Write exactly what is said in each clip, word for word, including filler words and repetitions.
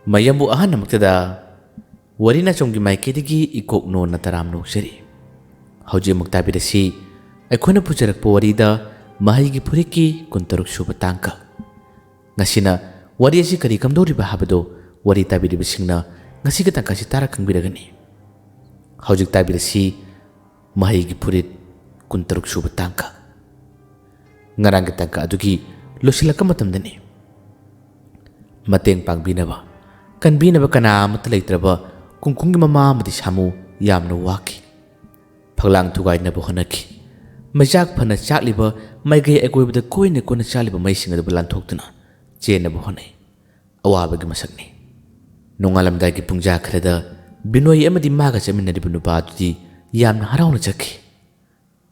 ꯃꯌꯥꯝꯕꯨ ꯑꯍꯥꯟꯕꯃꯛꯇꯗ ꯋꯥꯔꯤ ꯅꯥꯆꯣꯝꯒꯤ ꯃꯥꯏꯀꯩꯗꯒꯤ ꯏꯀꯣꯛ ꯅꯣꯟꯅ ꯇꯔꯥꯝꯅ ꯑꯣꯛꯆꯔꯤ꯫ ꯍꯧꯖꯤꯛ ꯑꯃꯨꯛ ꯇꯥꯕꯤꯔꯁꯤ ꯑꯩꯈꯣꯏꯅ ꯄꯨꯖꯔꯛꯄ ꯋꯥꯔꯤꯗ ꯃꯍꯩꯒꯤ ꯐꯨꯔꯤꯠꯀꯤ ꯀꯨꯟꯇꯔꯨꯛ ꯁꯨꯕ ꯇꯥꯡꯀꯛ꯫ ꯉꯁꯤꯅ ꯋꯥꯔꯤ ꯑꯁꯤ ꯀꯔꯤ ꯀꯝꯗꯧꯔꯤꯕ ꯍꯥꯏꯕꯗꯨ ꯋꯥꯔꯤ ꯇꯥꯕꯤꯔꯤꯕꯁꯤꯡꯅ ꯉꯁꯤꯒꯤ ꯇꯥꯡꯀꯛ ꯑꯁꯤ ꯇꯥꯔ ꯈꯪꯕꯤꯔꯒꯅꯤ꯫ ꯍꯧꯖꯤꯛ ꯇꯥꯕꯤꯔꯁꯤ ꯃꯍꯩꯒꯤ ꯐꯨꯔꯤꯠ ꯀꯨꯟꯇꯔꯨꯛ ꯁꯨꯕ ꯇꯥꯡꯀꯛ꯫ ꯉꯔꯥꯡꯒꯤ ꯇꯥꯡꯀꯛ ꯑꯗꯨꯒꯤ ꯂꯣꯏꯁꯤꯜꯂꯛꯄ ꯃꯇꯝꯗꯅꯤ꯫ ꯃꯇꯦꯡ ꯄꯥꯡꯕꯤꯅꯕ, ꯀꯟꯕꯤꯅꯕ ꯀꯅꯥ ꯑꯃꯠꯇ ꯂꯩꯇ꯭ꯔꯕ ꯀꯨꯡꯀꯨꯡꯒꯤ ꯃꯃꯥ ꯑꯃꯗꯤ ꯁꯥꯃꯨ ꯌꯥꯝꯅ ꯋꯥꯈꯤ꯫ ꯐꯛꯂꯥꯡ ꯊꯨꯒꯥꯏꯅꯕ ꯍꯣꯠꯅꯈꯤ꯫ ꯃꯩꯆꯥꯛ ꯐꯅ ꯆꯥꯛꯂꯤꯕ ꯃꯥꯏꯀꯩ ꯑꯀꯣꯏꯕꯗ ꯀꯣꯏꯅ ꯀꯣꯏꯅ ꯆꯥꯛꯂꯤꯕ ꯃꯩꯁꯤꯡ ꯑꯗꯨꯕꯨ ꯂꯥꯟꯊꯣꯛꯇꯨꯅ ꯆꯦꯟꯅꯕ ꯍꯣꯠꯅꯩ꯫ ꯑꯋꯥꯕꯒꯤ ꯃꯁꯛꯅꯤ꯫ ꯅꯣꯡꯉꯥꯜꯂꯝꯗꯥꯏꯒꯤ ꯄꯨꯡꯖꯥ ꯈꯔꯗ ꯕꯤꯅꯣꯏ ꯑꯃꯗꯤ ꯃꯥꯒ ꯆꯠꯃꯤꯟꯅꯔꯤꯕ ꯅꯨꯄꯥ ꯑꯗꯨꯗꯤ ꯌꯥꯝꯅ ꯍꯔꯥꯎꯅ ꯆꯠꯈꯤ꯫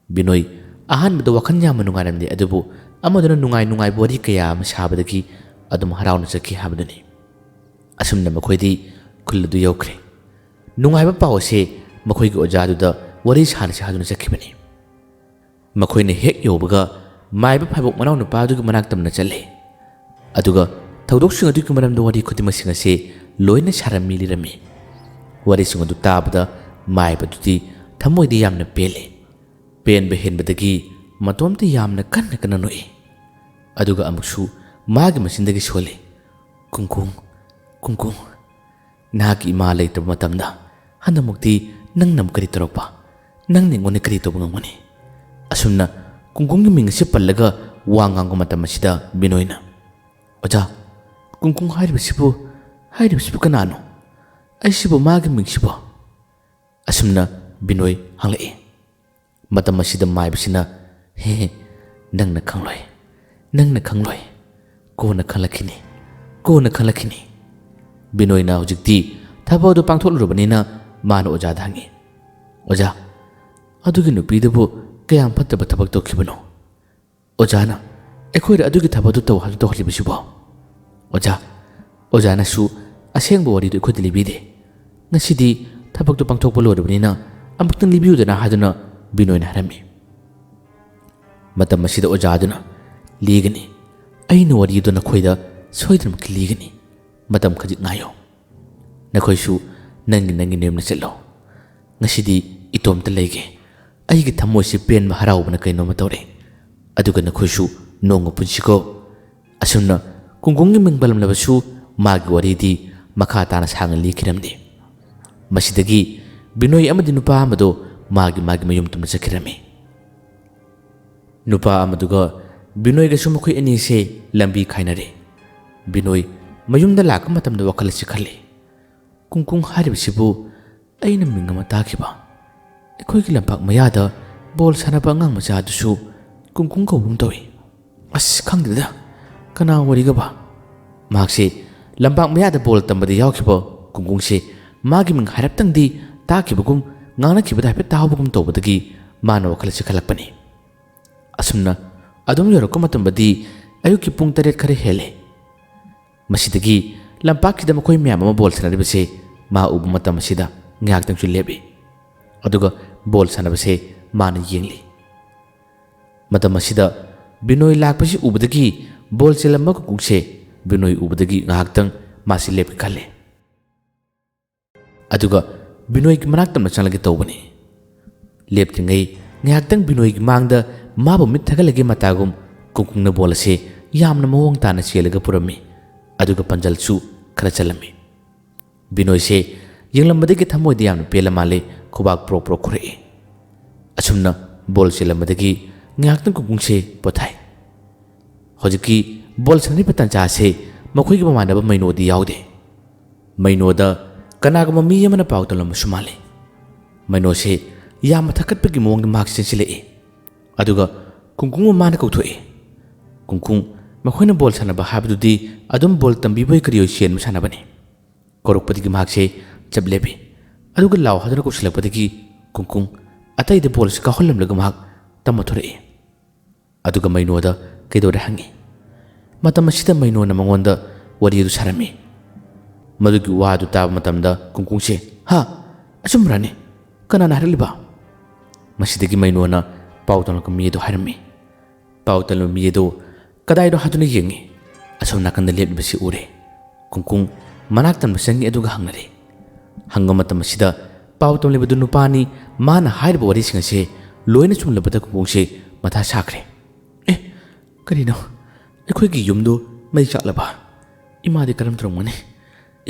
ꯕꯤꯅꯣꯏ ꯑꯍꯥꯟꯕꯗ ꯋꯥꯈꯜ ꯌꯥꯝꯅ ꯅꯨꯡꯉꯥꯏꯔꯝꯗꯦ, ꯑꯗꯨꯕꯨ ꯑꯃꯗꯨꯅ ꯅꯨꯡꯉꯥꯏ ꯅꯨꯡꯉꯥꯏꯕ ꯋꯥꯔꯤ ꯀꯌꯥ ꯑꯃ ꯁꯥꯕꯗꯒꯤ ꯑꯗꯨꯝ ꯍꯔꯥꯎꯅ ꯆꯠꯈꯤ ꯍꯥꯏꯕꯗꯨꯅꯤ꯫ ꯑꯁꯨꯝꯅ ꯃꯈꯣꯏꯗꯤ ꯈꯨꯜ ꯑꯗꯨ ꯌꯧꯈ꯭ꯔꯦ꯫ ꯅꯨꯡꯉꯥꯏꯕ ꯄꯥꯎ ꯑꯁꯤ ꯃꯈꯣꯏꯒꯤ ꯑꯣꯖꯥꯗꯨꯗ ꯋꯥꯔꯤ ꯁꯥꯅꯁꯤ ꯍꯥꯏꯗꯨꯅ ꯆꯠꯈꯤꯕꯅꯤ꯫ ꯃꯈꯣꯏꯅ ꯍꯦꯛ ꯌꯧꯕꯒ ꯃꯥꯏꯕ ꯐꯥꯏꯕꯣꯛ ꯃꯅꯥꯎ ꯅꯨꯄꯥ ꯑꯗꯨꯒꯤ ꯃꯅꯥꯛ ꯇꯝꯅ ꯆꯠꯂꯦ꯫ ꯑꯗꯨꯒ ꯊꯧꯗꯣꯛꯁꯤꯡ ꯑꯗꯨꯒꯤ ꯃꯔꯝꯗ ꯋꯥꯔꯤ ꯈꯨꯗꯤꯡꯃꯛꯁꯤꯡ ꯑꯁꯤ ꯂꯣꯏꯅ ꯁꯥꯔꯝꯃꯤ ꯂꯤꯔꯝꯃꯤ꯫ ꯋꯥꯔꯤꯁꯤꯡ ꯑꯗꯨ ꯇꯥꯕꯗ ꯃꯥꯏꯕꯗꯨꯗꯤ ꯊꯃꯣꯏꯗ ꯌꯥꯝꯅ ꯄꯦꯜꯂꯦ꯫ ꯄꯦꯟꯕ ꯍꯦꯟꯕꯗꯒꯤ ꯃꯇꯣꯝꯇ ꯌꯥꯝꯅ ꯀꯟꯅ ꯀꯟꯅ ꯅꯣꯛꯏ꯫ ꯑꯗꯨꯒ ꯑꯃꯨꯛꯁꯨ ꯃꯥꯒꯤ ꯃꯆꯤꯟꯗꯒꯤ ꯁꯣꯜꯂꯤ, "ꯀꯨꯡꯀꯨꯡ, ꯀꯨꯡꯀꯨꯡ, ꯅꯍꯥꯛꯀꯤ ꯏꯃꯥ ꯂꯩꯇꯕ ꯃꯇꯝꯗ ꯍꯟꯗꯛꯃꯛꯇꯤ ꯅꯪꯅ ꯑꯃꯨꯛ ꯀꯔꯤ ꯇꯧꯔꯛꯄ? ꯅꯪꯅ ꯑꯩꯉꯣꯟꯗ ꯀꯔꯤ ꯇꯧꯕ ꯉꯝꯒꯅꯤ?" ꯑꯁꯨꯝꯅ ꯀꯨꯡꯀꯨꯡꯒꯤ ꯃꯤꯡ ꯑꯁꯤ ꯄꯜꯂꯒ ꯋꯥ ꯉꯥꯡꯕ ꯃꯇꯝ ꯑꯁꯤꯗ ꯕꯤꯅꯣꯏꯅ, "ꯑꯣꯖꯥ, ꯀꯨꯡꯀꯨꯡ ꯍꯥꯏꯔꯤꯕꯁꯤꯕꯨ, ꯍꯥꯏꯔꯤꯕꯁꯤꯕꯨ ꯀꯅꯥꯅꯣ? ꯑꯩꯁꯤꯕꯨ ꯃꯥꯒꯤ ꯃꯤꯡꯁꯤꯕꯨ?" ꯑꯁꯨꯝꯅ ꯕꯤꯅꯣꯏ ꯍꯪꯂꯛꯏ꯫ ꯃꯇꯝ ꯑꯁꯤꯗ ꯃꯥꯏꯕꯁꯤꯅ, "ꯍꯦ, ꯍꯦ, ꯅꯪꯅ ꯈꯪꯂꯣꯏ, ꯅꯪꯅ ꯈꯪꯂꯣꯏ, ꯀꯣꯟꯅ ꯈꯪꯂꯛꯈꯤꯅꯤ, ꯀꯣꯟꯅ ꯈꯪꯂꯛꯈꯤꯅꯤ꯫" ꯕꯤꯅꯣꯏꯅ ꯍꯧꯖꯤꯛꯇꯤ ꯊꯕꯛ ꯑꯗꯨ ꯄꯥꯡꯊꯣꯛꯂꯨꯔꯕꯅꯤꯅ ꯃꯥꯅ ꯑꯣꯖꯥꯗ ꯍꯪꯉꯤ, "ꯑꯣꯖꯥ, ꯑꯗꯨꯒꯤ ꯅꯨꯄꯤꯗꯨꯕꯨ ꯀꯌꯥꯝ ꯐꯠꯇꯕ ꯊꯕꯛ ꯇꯧꯈꯤꯕꯅꯣ?" "ꯑꯣꯖꯥꯅ ꯑꯩꯈꯣꯏꯗ ꯑꯗꯨꯒꯤ ꯊꯕꯛꯇꯨ ꯇꯧ ꯍꯥꯏꯗꯨ ꯇꯧꯍꯜꯂꯤꯕꯁꯤꯕꯣ?" "ꯑꯣꯖꯥ, ꯑꯣꯖꯥꯅꯁꯨ ꯑꯁꯦꯡꯕ ꯋꯥꯔꯤꯗꯨ ꯑꯩꯈꯣꯏꯗ ꯂꯤꯕꯤꯗꯦ꯫ ꯉꯁꯤꯗꯤ ꯊꯕꯛꯇꯨ ꯄꯥꯡꯊꯣꯛꯄ ꯂꯣꯏꯔꯕꯅꯤꯅ ꯑꯃꯨꯛꯇꯪ ꯂꯤꯕꯤꯌꯨꯗꯅ" ꯍꯥꯏꯗꯨꯅ ꯕꯤꯅꯣꯏꯅ ꯍꯥꯏꯔꯝꯃꯤ꯫ ꯃꯇꯝ ꯑꯁꯤꯗ ꯑꯣꯖꯥꯗꯨꯅ, "ꯂꯤꯒꯅꯤ, ꯑꯩꯅ ꯋꯥꯔꯤꯗꯨ ꯅꯈꯣꯏꯗ ꯁꯣꯏꯗꯅꯃꯛꯀꯤ ꯂꯤꯒꯅꯤ꯫ "ꯃꯇꯝ ꯈꯖꯤꯛ ꯉꯥꯏꯌꯣ꯫ ꯅꯈꯣꯏꯁꯨ ꯅꯪꯒꯤ ꯅꯪꯒꯤ ꯅꯌꯨꯝꯗ ꯆꯠꯂꯣ꯫ ꯉꯁꯤꯗꯤ ꯏꯇꯣꯝꯇ ꯂꯩꯒꯦ꯫ ꯑꯩꯒꯤ ꯊꯃꯣꯏꯁꯤ ꯄꯦꯟꯕ ꯍꯔꯥꯎꯕꯅ ꯀꯩꯅꯣꯝꯃ ꯇꯧꯔꯦ꯫ ꯑꯗꯨꯒ ꯅꯈꯣꯏꯁꯨ ꯅꯣꯡꯃ ꯄꯨꯟꯁꯤꯀꯣ"꯫ ꯑꯁꯨꯝꯅ ꯀꯨꯡꯀꯨꯡꯒꯤ ꯃꯤꯡ ꯄꯜꯂꯝꯂꯕꯁꯨ ꯃꯥꯒꯤ ꯋꯥꯔꯤꯗꯤ ꯃꯈꯥ ꯇꯥꯅ ꯁꯥꯡꯅ ꯂꯤꯈꯤꯔꯝꯗꯦ꯫ ꯃꯁꯤꯗꯒꯤ ꯕꯤꯅꯣꯏ ꯑꯃꯗꯤ ꯅꯨꯄꯥ ꯑꯃꯗꯣ ꯃꯥꯒꯤ ꯃꯥꯒꯤ ꯃꯌꯨꯝ ꯇꯨꯝꯅ ꯆꯠꯈꯤꯔꯝꯃꯤ꯫ ꯅꯨꯄꯥ ꯑꯃꯗꯨꯒ ꯕꯤꯅꯣꯏꯒꯁꯨ ꯃꯈꯣꯏ ꯑꯅꯤꯁꯦ ꯂꯝꯕꯤ ꯈꯥꯏꯅꯔꯦ꯫ ꯕꯤꯅꯣꯏ ꯃꯌꯨꯝꯗ ꯂꯥꯛꯄ ꯃꯇꯝꯗ ꯋꯥꯈꯜ ꯑꯁꯤ ꯈꯜꯂꯤ, "ꯀꯨꯡꯀꯨꯡ ꯍꯥꯏꯔꯤꯕꯁꯤꯕꯨ ꯑꯩꯅ ꯃꯤꯡ ꯑꯃ ꯇꯥꯈꯤꯕ, ꯑꯩꯈꯣꯏꯒꯤ ꯂꯝꯄꯥꯛ ꯃꯌꯥꯗ ꯕꯣꯜ ꯁꯥꯟꯅꯕ ꯑꯉꯥꯡ ꯃꯆꯥ ꯑꯗꯨꯁꯨ ꯀꯨꯡꯀꯨꯡ ꯀꯧꯕꯒꯨꯝ ꯇꯧꯏ꯫ ꯑꯁ, ꯈꯪꯗꯦꯗ, ꯀꯅꯥ ꯑꯣꯏꯔꯤꯒꯕ?" ꯃꯍꯥꯛꯁꯦ ꯂꯝꯄꯥꯛ ꯃꯌꯥꯗ ꯕꯣꯜ ꯇꯝꯕꯗ ꯌꯥꯎꯈꯤꯕ ꯀꯨꯡꯀꯨꯡꯁꯦ ꯃꯥꯒꯤ ꯃꯤꯡ ꯍꯥꯏꯔꯞꯇꯪꯗꯤ ꯇꯥꯈꯤꯕꯒꯨꯝ, ꯉꯥꯡꯅꯈꯤꯕꯗ ꯍꯥꯏꯐꯦꯠ ꯇꯥꯍꯧꯕꯒꯨꯝ ꯇꯧꯕꯗꯒꯤ ꯃꯥꯅ ꯋꯥꯈꯜ ꯑꯁꯤ ꯈꯜꯂꯛꯄꯅꯤ꯫ ꯑꯁꯨꯝꯅ ꯑꯗꯨꯝ ꯌꯧꯔꯛꯄ ꯃꯇꯝꯗꯗꯤ ꯑꯌꯨꯛꯀꯤ ꯄꯨꯡ ꯇꯔꯦꯠ ꯈꯔ ꯍꯦꯜꯂꯦ꯫ ꯃꯁꯤꯗꯒꯤ ꯂꯝꯄꯥꯛꯁꯤꯗ ꯃꯈꯣꯏ ꯃꯌꯥꯝ ꯑꯃ ꯕꯣꯜ ꯁꯥꯟꯅꯔꯤꯕꯁꯦ ꯃꯥ ꯎꯕ ꯃꯇꯝ ꯑꯁꯤꯗ ꯉꯥꯏꯍꯥꯛꯇꯪꯁꯨ ꯂꯦꯞꯄꯤ꯫ ꯑꯗꯨꯒ ꯕꯣꯜ ꯁꯥꯟꯅꯕꯁꯦ ꯃꯥꯅ ꯌꯦꯡꯂꯤ꯫ ꯃꯇꯝ ꯑꯁꯤꯗ ꯕꯤꯅꯣꯏ ꯂꯥꯛꯄꯁꯤ ꯎꯕꯗꯒꯤ ꯕꯣꯜ ꯆꯦꯜꯂꯝꯕ ꯀꯨꯡꯀꯨꯡꯁꯦ ꯕꯤꯅꯣꯏ ꯎꯕꯗꯒꯤ ꯉꯥꯏꯍꯥꯛꯇꯪ ꯃꯥꯁꯤ ꯂꯦꯞꯀꯦ ꯈꯜꯂꯦ꯫ ꯑꯗꯨꯒ ꯕꯤꯅꯣꯏꯒꯤ ꯃꯅꯥꯛ ꯇꯝꯅ ꯆꯪꯂꯒꯦ ꯇꯧꯕꯅꯤ꯫ ꯂꯦꯞꯇ꯭ꯔꯤꯉꯩ ꯉꯥꯏꯍꯥꯛꯇꯪ ꯕꯤꯅꯣꯏꯒꯤ ꯃꯥꯡꯗ ꯃꯥꯕꯨ ꯃꯤꯠ ꯊꯛꯒꯠꯂꯒꯦ ꯃꯇꯥꯒꯨꯝ ꯀꯨꯡꯀꯨꯡꯅ ꯕꯣꯜ ꯑꯁꯦ ꯌꯥꯝꯅ ꯃꯑꯣꯡ ꯇꯥꯅ ꯆꯦꯜꯂꯒ ꯄꯨꯔꯝꯃꯤ꯫ ꯑꯗꯨꯒ ꯄꯥꯟꯖꯜꯁꯨ ꯈꯔ ꯆꯜꯂꯝꯃꯤ꯫ ꯕꯤꯅꯣꯏꯁꯦ ꯌꯦꯡꯂꯝꯕꯗꯒꯤ ꯊꯃꯣꯏꯗ ꯌꯥꯝꯅ ꯄꯦꯜꯂ ꯃꯥꯜꯂꯦ, ꯈꯨꯕꯥꯛ ꯄ꯭ꯔꯣꯛ ꯄ꯭ꯔꯣꯛ ꯈꯨꯔꯛꯏ꯫ ꯑꯁꯨꯝꯅ ꯕꯣꯜ ꯆꯦꯜꯂꯝꯕꯗꯒꯤ ꯉꯥꯏꯍꯥꯛꯇꯪ ꯀꯨꯡꯀꯨꯡꯁꯦ ꯄꯣꯊꯥꯏ꯫ ꯍꯧꯖꯤꯛꯀꯤ ꯕꯣꯜ ꯁꯥꯟꯅꯔꯤꯕ ꯇꯥꯟꯖꯥ ꯑꯁꯦ ꯃꯈꯣꯏꯒꯤ ꯃꯃꯥꯟꯅꯕ ꯃꯩꯅꯣꯗꯤ ꯌꯥꯎꯗꯦ꯫ ꯃꯩꯅꯣꯗ ꯀꯅꯥꯒꯨꯝꯕ ꯃꯤ ꯑꯃꯅ ꯄꯥꯎ ꯇꯝꯂꯝꯕꯁꯨ ꯃꯥꯜꯂꯤ꯫ ꯃꯩꯅꯣꯁꯦ ꯌꯥꯝꯅ ꯊꯛꯀꯠꯄꯒꯤ ꯃꯑꯣꯡꯗ ꯃꯍꯥꯛ ꯆꯦꯟꯁꯤꯜꯂꯛꯏ꯫ ꯑꯗꯨꯒ ꯀꯨꯡꯀꯨꯡ ꯃꯃꯥꯅ ꯀꯧꯊꯣꯛꯏ, "ꯀꯨꯡꯀꯨꯡ, ꯃꯈꯣꯏꯅ ꯕꯣꯜ ꯁꯥꯟꯅꯕ ꯍꯥꯏꯕꯗꯨꯗꯤ ꯑꯗꯨꯝ ꯕꯣꯜ ꯇꯝꯕꯤꯕꯣꯏ ꯀꯔꯤꯑꯣꯏ ꯆꯦꯟꯕ ꯁꯥꯟꯅꯕꯅꯤ"꯫ ꯀꯧꯔꯛꯄꯗꯒꯤ ꯃꯍꯥꯛꯁꯦ ꯆꯞ ꯂꯦꯞꯄꯤ꯫ ꯑꯗꯨꯒ ꯂꯥꯎ ꯍꯥꯏꯗꯨꯅ ꯀꯧꯁꯤꯜꯂꯛꯄꯗꯒꯤ ꯀꯨꯡꯀꯨꯡ ꯑꯇꯩꯗ ꯕꯣꯜ ꯑꯁꯤ ꯀꯥꯎꯍꯜꯂꯝꯂꯒ ꯃꯍꯥꯛ ꯇꯞꯅ ꯊꯣꯔꯛꯏ꯫ ꯑꯗꯨꯒ ꯃꯩꯅꯣꯗ ꯀꯩꯗꯧꯔꯦ ꯍꯪꯉꯤ꯫ ꯃꯇꯝ ꯑꯁꯤꯗ ꯃꯩꯅꯣꯅ ꯃꯉꯣꯟꯗ ꯋꯥꯔꯤ ꯑꯗꯨ ꯁꯥꯔꯝꯃꯤ꯫ ꯃꯗꯨꯒꯤ ꯋꯥ ꯑꯗꯨ ꯇꯥꯕ ꯃꯇꯝꯗ ꯀꯨꯡꯀꯨꯡꯁꯦ, "ꯍꯥ? ꯑꯆꯨꯝꯕ꯭ꯔꯥꯅꯦ? ꯀꯅꯥꯅ ꯍꯥꯏꯔꯛꯂꯤꯕ?" ꯃꯁꯤꯗꯒꯤ ꯃꯩꯅꯣꯅ ꯄꯥꯎ ꯇꯝꯂꯛꯄ ꯃꯤ ꯑꯗꯨ ꯍꯥꯏꯔꯝꯃꯤ꯫ ꯄꯥꯎ ꯇꯝꯂꯛꯄ ꯃꯤ ꯑꯗꯨ ꯀꯗꯥꯏꯅꯣ ꯍꯥꯏꯗꯨꯅ ꯌꯦꯡꯉꯤ꯫ ꯑꯁꯣꯝ ꯅꯥꯀꯟꯗ ꯂꯦꯞꯂꯤꯕꯁꯤ ꯎꯔꯦ꯫ ꯀꯨꯡꯀꯨꯡ ꯃꯅꯥꯛ ꯇꯝꯅ ꯆꯪꯉꯤ ꯑꯗꯨꯒ ꯍꯪꯅꯔꯦ꯫ ꯍꯪꯕ ꯃꯇꯝ ꯑꯁꯤꯗ ꯄꯥꯎ ꯇꯝꯂꯤꯕꯗꯨ ꯅꯨꯄꯥꯅꯤ꯫ ꯃꯥꯅ ꯍꯥꯏꯔꯤꯕ ꯋꯥꯔꯤꯁꯤꯡ ꯑꯁꯦ ꯂꯣꯏꯅ ꯆꯨꯝꯂꯕꯗ ꯀꯨꯡꯀꯨꯡꯁꯦ ꯃꯊꯥ ꯁꯥꯈ꯭ꯔꯦ꯫ "ꯑꯦ, ꯀꯔꯤꯅꯣ? ꯑꯩꯈꯣꯏꯒꯤ ꯌꯨꯝꯗꯨ ꯃꯩ ꯆꯥꯛꯂꯕ? ꯏꯃꯥꯗꯤ ꯀꯔꯝ ꯇꯧꯔꯝꯒꯅꯤ?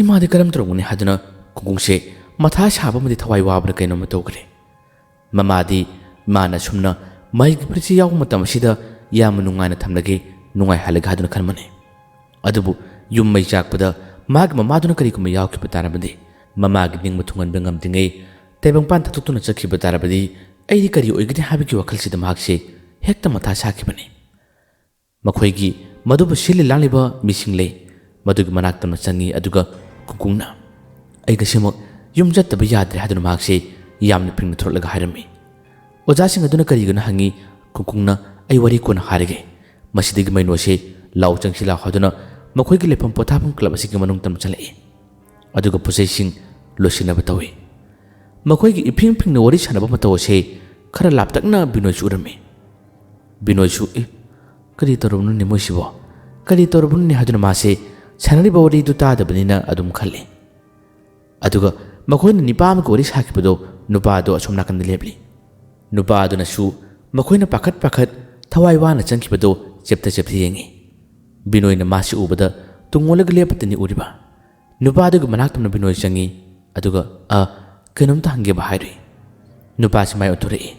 ꯏꯃꯥꯗꯤ ꯀꯔꯝ ꯇꯧꯔꯝꯒꯅꯤ?" ꯍꯥꯏꯗꯨꯅ ꯀꯨꯡꯀꯨꯡꯁꯦ ꯃꯊꯥ ꯁꯥꯕ ꯑꯃꯗꯤ ꯊꯋꯥꯏ ꯋꯥꯕꯅ ꯀꯩꯅꯣꯝꯃ ꯇꯧꯈ꯭ꯔꯦ꯫ ꯃꯃꯥꯗꯤ ꯃꯥꯅ ꯁꯨꯝꯅ ꯃꯍꯩꯒꯤ ꯐꯨꯔꯤꯠꯁꯤ ꯌꯥꯎꯕ ꯃꯇꯝ ꯑꯁꯤꯗ ꯌꯥꯝꯅ ꯅꯨꯡꯉꯥꯏꯅ ꯊꯝꯂꯒꯦ, ꯅꯨꯡꯉꯥꯏꯍꯜꯂꯒꯦ ꯍꯥꯏꯗꯨꯅ ꯈꯟꯕꯅꯤ꯫ ꯑꯗꯨꯕꯨ ꯌꯨꯝ ꯃꯩ ꯆꯥꯛꯄꯗ ꯃꯥꯒꯤ ꯃꯃꯥꯗꯨꯅ ꯀꯔꯤꯒꯨꯝꯕ ꯌꯥꯎꯈꯤꯕ ꯇꯥꯔꯕꯗꯤ, ꯃꯃꯥꯒꯤ ꯅꯤꯡꯕ ꯊꯨꯡꯍꯟꯕ ꯉꯝꯗ꯭ꯔꯤꯉꯩ ꯇꯥꯏꯕꯪꯄꯥꯟ ꯊꯥꯗꯣꯛꯇꯨꯅ ꯆꯠꯈꯤꯕ ꯇꯥꯔꯕꯗꯤ ꯑꯩꯗꯤ ꯀꯔꯤ ꯑꯣꯏꯒꯅꯤ ꯍꯥꯏꯕꯒꯤ ꯋꯥꯈꯜꯁꯤꯗ ꯃꯍꯥꯛꯁꯦ ꯍꯦꯛꯇ ꯃꯊꯥ ꯁꯥꯈꯤꯕꯅꯤ꯫ ꯃꯈꯣꯏꯒꯤ ꯃꯗꯨꯕꯨ ꯁꯤꯜꯂꯤ ꯂꯥꯡꯂꯤꯕ ꯃꯤꯁꯤꯡ ꯂꯩ꯫ ꯃꯗꯨꯒꯤ ꯃꯅꯥꯛꯇ ꯑꯃ ꯆꯪꯉꯤ, ꯑꯗꯨꯒ ꯀꯨꯡꯀꯨꯡꯅ, "ꯑꯩ ꯉꯁꯤꯃꯛ ꯌꯨꯝ ꯆꯠꯇꯕ ꯌꯥꯗ꯭ꯔꯦ" ꯍꯥꯏꯗꯨꯅ ꯃꯍꯥꯛꯁꯦ ꯌꯥꯝꯅ ꯐꯤꯡꯅ ꯊꯣꯔꯛꯂꯒ ꯍꯥꯏꯔꯝꯃꯤ꯫ ꯑꯣꯖꯥꯁꯤꯡ ꯑꯗꯨꯅ ꯀꯔꯤꯒꯤꯅꯣ ꯍꯪꯉꯤ꯫ ꯀꯨꯡꯀꯨꯡꯅ, "ꯑꯩ ꯋꯥꯔꯤ ꯀꯣꯟꯅ ꯍꯥꯏꯔꯒꯦ꯫ ꯃꯁꯤꯗꯒꯤ ꯃꯩꯅꯣꯁꯦ ꯂꯥꯎ ꯆꯪꯁꯤ ꯂꯥꯎ" ꯍꯥꯏꯗꯨꯅ ꯃꯈꯣꯏꯒꯤ ꯂꯩꯐꯝ ꯄꯣꯊꯥꯐꯝ ꯀ꯭ꯂꯕ ꯑꯁꯤꯒꯤ ꯃꯅꯨꯡ ꯇꯝꯅ ꯆꯪꯂꯛꯏ꯫ ꯑꯗꯨꯒ ꯄꯣꯠꯆꯩꯁꯤꯡ ꯂꯣꯏꯁꯤꯟꯅꯕ ꯇꯧꯏ꯫ ꯃꯈꯣꯏꯒꯤ ꯏꯐꯤꯡ ꯐꯤꯡꯅ ꯋꯥꯔꯤ ꯁꯥꯟꯅꯕ ꯃꯇꯧ ꯑꯁꯤ ꯈꯔ ꯂꯥꯞꯇꯛꯅ ꯕꯤꯅꯣꯏꯁꯨ ꯎꯔꯝꯃꯤ꯫ ꯕꯤꯅꯣꯏꯁꯨ, "ꯑꯦ, ꯀꯔꯤ ꯇꯧꯔꯕꯅꯣꯅꯦ ꯃꯣꯏꯁꯤꯕꯣ? ꯀꯔꯤ ꯇꯧꯔꯕꯅꯣꯅꯦ?" ꯍꯥꯏꯗꯨꯅ ꯃꯥꯁꯦ ꯁꯥꯟꯅꯔꯤꯕ ꯋꯥꯔꯤꯗꯨ ꯇꯥꯗꯕꯅꯤꯅ ꯑꯗꯨꯝ ꯈꯜꯂꯤ꯫ ꯑꯗꯨꯒ ꯃꯈꯣꯏꯅ ꯅꯤꯄꯥ ꯑꯃꯒ ꯋꯥꯔꯤ ꯁꯥꯈꯤꯕꯗꯣ ꯅꯨꯄꯥꯗꯣ ꯑꯁꯣꯝ ꯅꯥꯀꯟꯗ ꯂꯦꯞꯂꯤ꯫ ꯅꯨꯄꯥ ꯑꯗꯨꯅꯁꯨ ꯃꯈꯣꯏꯅ ꯄꯥꯈꯠ ꯄꯥꯈꯠ ꯊꯋꯥꯏ ꯋꯥꯅ ꯆꯪꯈꯤꯕꯗꯣ ꯆꯦꯞꯇ ꯆꯦꯞꯇ ꯌꯦꯡꯉꯤ꯫ ꯕꯤꯅꯣꯏꯅ ꯃꯥꯁꯤ ꯎꯕꯗ ꯇꯨꯡ ꯑꯣꯜꯂꯒ ꯂꯦꯞꯄꯇꯅꯤ ꯎꯔꯤꯕ꯫ ꯅꯨꯄꯥꯗꯨꯒꯤ ꯃꯅꯥꯛ ꯊꯪꯅ ꯕꯤꯅꯣꯏ ꯆꯪꯉꯤ, ꯑꯗꯨꯒ, "ꯑ, ꯀꯩꯅꯣꯝꯇ ꯍꯪꯒꯦꯕ" ꯍꯥꯏꯔꯨꯏ꯫ ꯅꯨꯄꯥꯁꯤ ꯃꯥꯏ ꯑꯣꯟꯊꯣꯔꯛꯏ꯫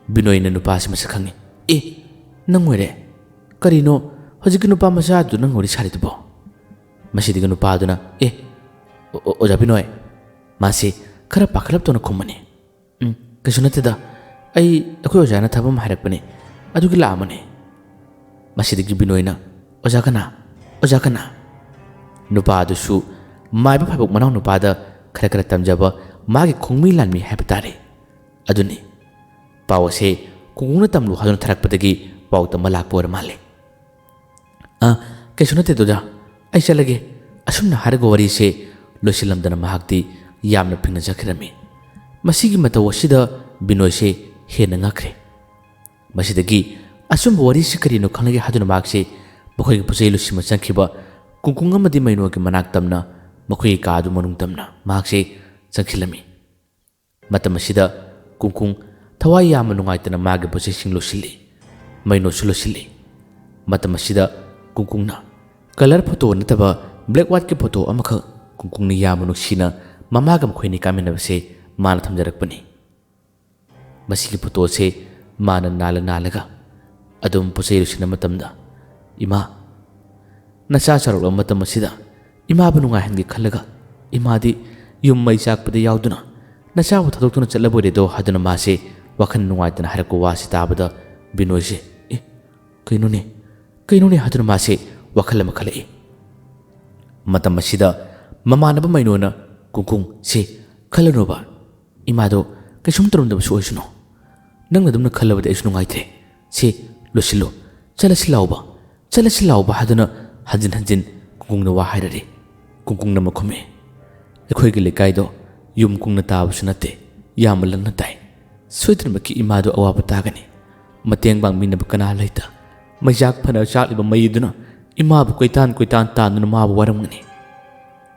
ꯕꯤꯅꯣꯏꯅ ꯅꯨꯄꯥꯁꯤ ꯃꯁꯛ ꯈꯪꯉꯤ꯫ "ꯑꯦ, ꯅꯪ ꯑꯣꯏꯔꯦ? ꯀꯔꯤꯅꯣ ꯍꯧꯖꯤꯛꯀꯤ ꯅꯨꯄꯥ ꯃꯆꯥꯗꯨ ꯅꯪ ꯋꯥꯔꯤ ꯁꯥꯔꯤꯗꯨꯕꯣ?" ꯃꯁꯤꯗꯒꯤ ꯅꯨꯄꯥꯗꯨꯅ, "ꯑꯦ, ꯑꯣ-, ꯑꯣ-, ꯑꯣꯖꯥ ꯕꯤꯅꯣꯏ," ꯃꯥꯁꯤ ꯈꯔ ꯄꯥꯈꯠꯂꯞ ꯇꯧꯅ ꯈꯨꯝꯕꯅꯤ꯫ "ꯎꯝ, ꯀꯩꯁꯨ ꯅꯠꯇꯦꯗ꯫ ꯑꯩ, ꯑꯩꯈꯣꯏ ꯑꯣꯖꯥꯅ ꯊꯕꯛ ꯑꯃ ꯍꯥꯏꯔꯛꯄꯅꯦ, ꯑꯗꯨꯒꯤ ꯂꯥꯛꯑꯝꯕꯅꯦ꯫" ꯃꯁꯤꯗꯒꯤ ꯕꯤꯅꯣꯏꯅ, "ꯑꯣꯖꯥ ꯀꯅꯥ? ꯑꯣꯖꯥ ꯀꯅꯥ?" ꯅꯨꯄꯥ ꯑꯗꯨꯁꯨ ꯃꯥꯏꯕ ꯐꯥꯏꯕꯣꯛ ꯃꯅꯥꯎ ꯅꯨꯄꯥꯗ ꯈꯔ ꯈꯔ ꯇꯝꯖꯕ ꯃꯥꯒꯤ ꯈꯣꯡꯃꯤ ꯂꯥꯟꯃꯤ ꯍꯥꯏꯕ ꯇꯥꯔꯦ꯫ ꯑꯗꯨꯅꯤ꯫ ꯄꯥꯎ ꯑꯁꯦ ꯀꯨꯡꯀꯨꯡꯅ ꯇꯝꯂꯨ ꯍꯥꯏꯗꯨꯅ ꯊꯥꯔꯛꯄꯗꯒꯤ ꯄꯥꯎ ꯇꯝꯕ ꯂꯥꯛꯄ ꯑꯣꯏꯔ ꯃꯥꯜꯂꯦ꯫ "ꯑ, ꯀꯩꯁꯨ ꯅꯠꯇꯦ ꯑꯣꯖꯥ, ꯑꯩ ꯆꯠꯂꯒꯦ꯫" ꯑꯁꯨꯝꯅ ꯍꯥꯏꯔꯒ ꯋꯥꯔꯤꯁꯦ ꯂꯣꯏꯁꯤꯜꯂꯝꯗꯅ ꯃꯍꯥꯛꯇꯤ ꯌꯥꯝꯅ ꯐꯤꯡꯅ ꯆꯠꯈꯤꯔꯝꯃꯤ꯫ ꯃꯁꯤꯒꯤ ꯃꯇꯧ ꯑꯁꯤꯗ ꯕꯤꯅꯣꯏꯁꯦ ꯍꯦꯟꯅ ꯉꯛꯈ꯭ꯔꯦ꯫ ꯃꯁꯤꯗꯒꯤ ꯑꯆꯨꯝꯕ ꯋꯥꯔꯤꯁꯤ ꯀꯔꯤꯅꯣ ꯈꯪꯂꯒꯦ ꯍꯥꯏꯗꯨꯅ ꯃꯍꯥꯛꯁꯦ ꯃꯈꯣꯏꯒꯤ ꯄꯣꯠꯆꯩ ꯂꯣꯏꯁꯤꯟꯕ ꯆꯪꯈꯤꯕ ꯀꯨꯡꯀꯨꯡ ꯑꯃꯗꯤ ꯃꯩꯅꯣꯒꯤ ꯃꯅꯥꯛ ꯇꯝꯅ ꯃꯈꯣꯏꯒꯤ ꯀꯥ ꯑꯗꯨ ꯃꯅꯨꯡ ꯇꯝꯅ ꯃꯍꯥꯛꯁꯦ ꯆꯪꯁꯤꯜꯂꯝꯃꯤ꯫ ꯃꯇꯝ ꯑꯁꯤꯗ ꯀꯨꯡꯀꯨꯡ ꯊꯋꯥꯏ ꯌꯥꯝꯅ ꯅꯨꯡꯉꯥꯏꯇꯅ ꯃꯥꯒꯤ ꯄꯣꯠꯆꯩꯁꯤꯡ ꯂꯣꯏꯁꯤꯜꯂꯤ꯫ ꯃꯩꯅꯣꯁꯨ ꯂꯣꯏꯁꯤꯜꯂꯤ꯫ ꯃꯇꯝ ꯑꯁꯤꯗ ꯀꯨꯡꯀꯨꯡꯅ colour photo ꯅꯠꯇꯕ black white ꯀꯤ photo ꯑꯃꯈꯛ ꯀꯨꯡꯀꯨꯡꯅ ꯌꯥꯝꯅ ꯅꯨꯡꯁꯤꯅ ꯃꯃꯥꯒ ꯃꯈꯣꯏꯅꯤ ꯀꯥꯃꯤꯟꯅꯕꯁꯦ ꯃꯥꯅ ꯊꯝꯖꯔꯛꯄꯅꯤ꯫ ꯃꯁꯤꯒꯤ photo ꯁꯦ ꯃꯥꯅ ꯅꯥꯜꯂ ꯅꯥꯜꯂꯒ ꯑꯗꯨꯝ ꯄꯣꯠꯆꯩ ꯂꯣꯏꯁꯤꯟꯕ ꯃꯇꯝꯗ, "ꯏꯃꯥ, ꯅꯆꯥ ꯆꯥꯎꯔꯛꯂꯕ ꯃꯇꯝ ꯑꯁꯤꯗ ꯏꯃꯥꯕꯨ ꯅꯨꯡꯉꯥꯏꯍꯟꯒꯦ ꯈꯜꯂꯒ ꯏꯃꯥꯗꯤ ꯌꯨꯝ ꯃꯩ ꯆꯥꯛꯄꯗ ꯌꯥꯎꯗꯨꯅ ꯅꯆꯥꯕꯨ ꯊꯥꯗꯣꯛꯇꯨꯅ ꯆꯠꯂꯕꯣꯏꯔꯦꯗꯣ" ꯍꯥꯏꯗꯨꯅ ꯃꯥꯁꯦ ꯋꯥꯈꯜ ꯅꯨꯡꯉꯥꯏꯇꯅ ꯍꯥꯏꯔꯛꯄ ꯋꯥꯁꯤ ꯇꯥꯕꯗ ꯕꯤꯅꯣꯏꯁꯦ, "ꯑꯦ, ꯀꯩꯅꯣꯅꯦ, ꯀꯩꯅꯣꯅꯦ?" ꯍꯥꯏꯗꯨꯅ ꯃꯥꯁꯦ ꯋꯥꯈꯜ ꯑꯃ ꯈꯜꯂꯛꯏ꯫ ꯃꯇꯝ ꯑꯁꯤꯗ ꯃꯃꯥꯟꯅꯕ ꯃꯩꯅꯣꯅ, "ꯀꯨꯡꯀꯨꯡ, ꯁꯦ, ꯈꯜꯂꯅꯨꯕ, ꯏꯃꯥꯗꯣ ꯀꯩꯁꯨꯝ ꯇꯧꯔꯝꯗꯕꯁꯨ ꯑꯣꯏꯁꯅꯨ꯫ ꯅꯪꯅ ꯑꯗꯨꯝꯅ ꯈꯜꯂꯕꯗꯤ ꯑꯩꯁꯨ ꯅꯨꯡꯉꯥꯏꯇ꯭ꯔꯦ꯫ ꯁꯦ, ꯂꯣꯏꯁꯤꯜꯂꯨ, ꯆꯠꯂꯁꯤ ꯂꯥꯎꯕ, ꯆꯠꯂꯁꯤ ꯂꯥꯎꯕ" ꯍꯥꯏꯗꯨꯅ ꯍꯟꯖꯤꯟ ꯍꯟꯖꯤꯟ ꯀꯨꯡꯀꯨꯡꯗ ꯋꯥ ꯍꯥꯏꯔꯔꯦ꯫ ꯀꯨꯡꯀꯨꯡꯅ ꯃꯈꯨꯝꯃꯦ, "ꯑꯩꯈꯣꯏꯒꯤ ꯂꯩꯀꯥꯏꯗꯣ ꯌꯨꯝ ꯀꯨꯡꯅ ꯇꯥꯕꯁꯨ ꯅꯠꯇꯦ, ꯌꯥꯝꯅ ꯂꯟꯅ ꯇꯥꯏ꯫ ꯁꯣꯏꯗꯅꯃꯛꯀꯤ ꯏꯃꯥꯗꯣ ꯑꯋꯥꯕ ꯇꯥꯒꯅꯤ꯫ ꯃꯇꯦꯡ ꯄꯥꯡꯕꯤꯅꯕ ꯀꯅꯥ ꯂꯩꯇ? ꯃꯩꯆꯥꯛ ꯐꯅ ꯆꯥꯛꯂꯤꯕ ꯃꯩ ꯑꯗꯨꯅ ꯏꯃꯥꯕꯨ ꯀꯣꯏꯇꯥꯟ ꯀꯣꯏꯇꯥꯟ ꯇꯥꯟꯗꯨꯅ ꯃꯥꯕꯨ ꯋꯥꯔꯝꯒꯅꯤ꯫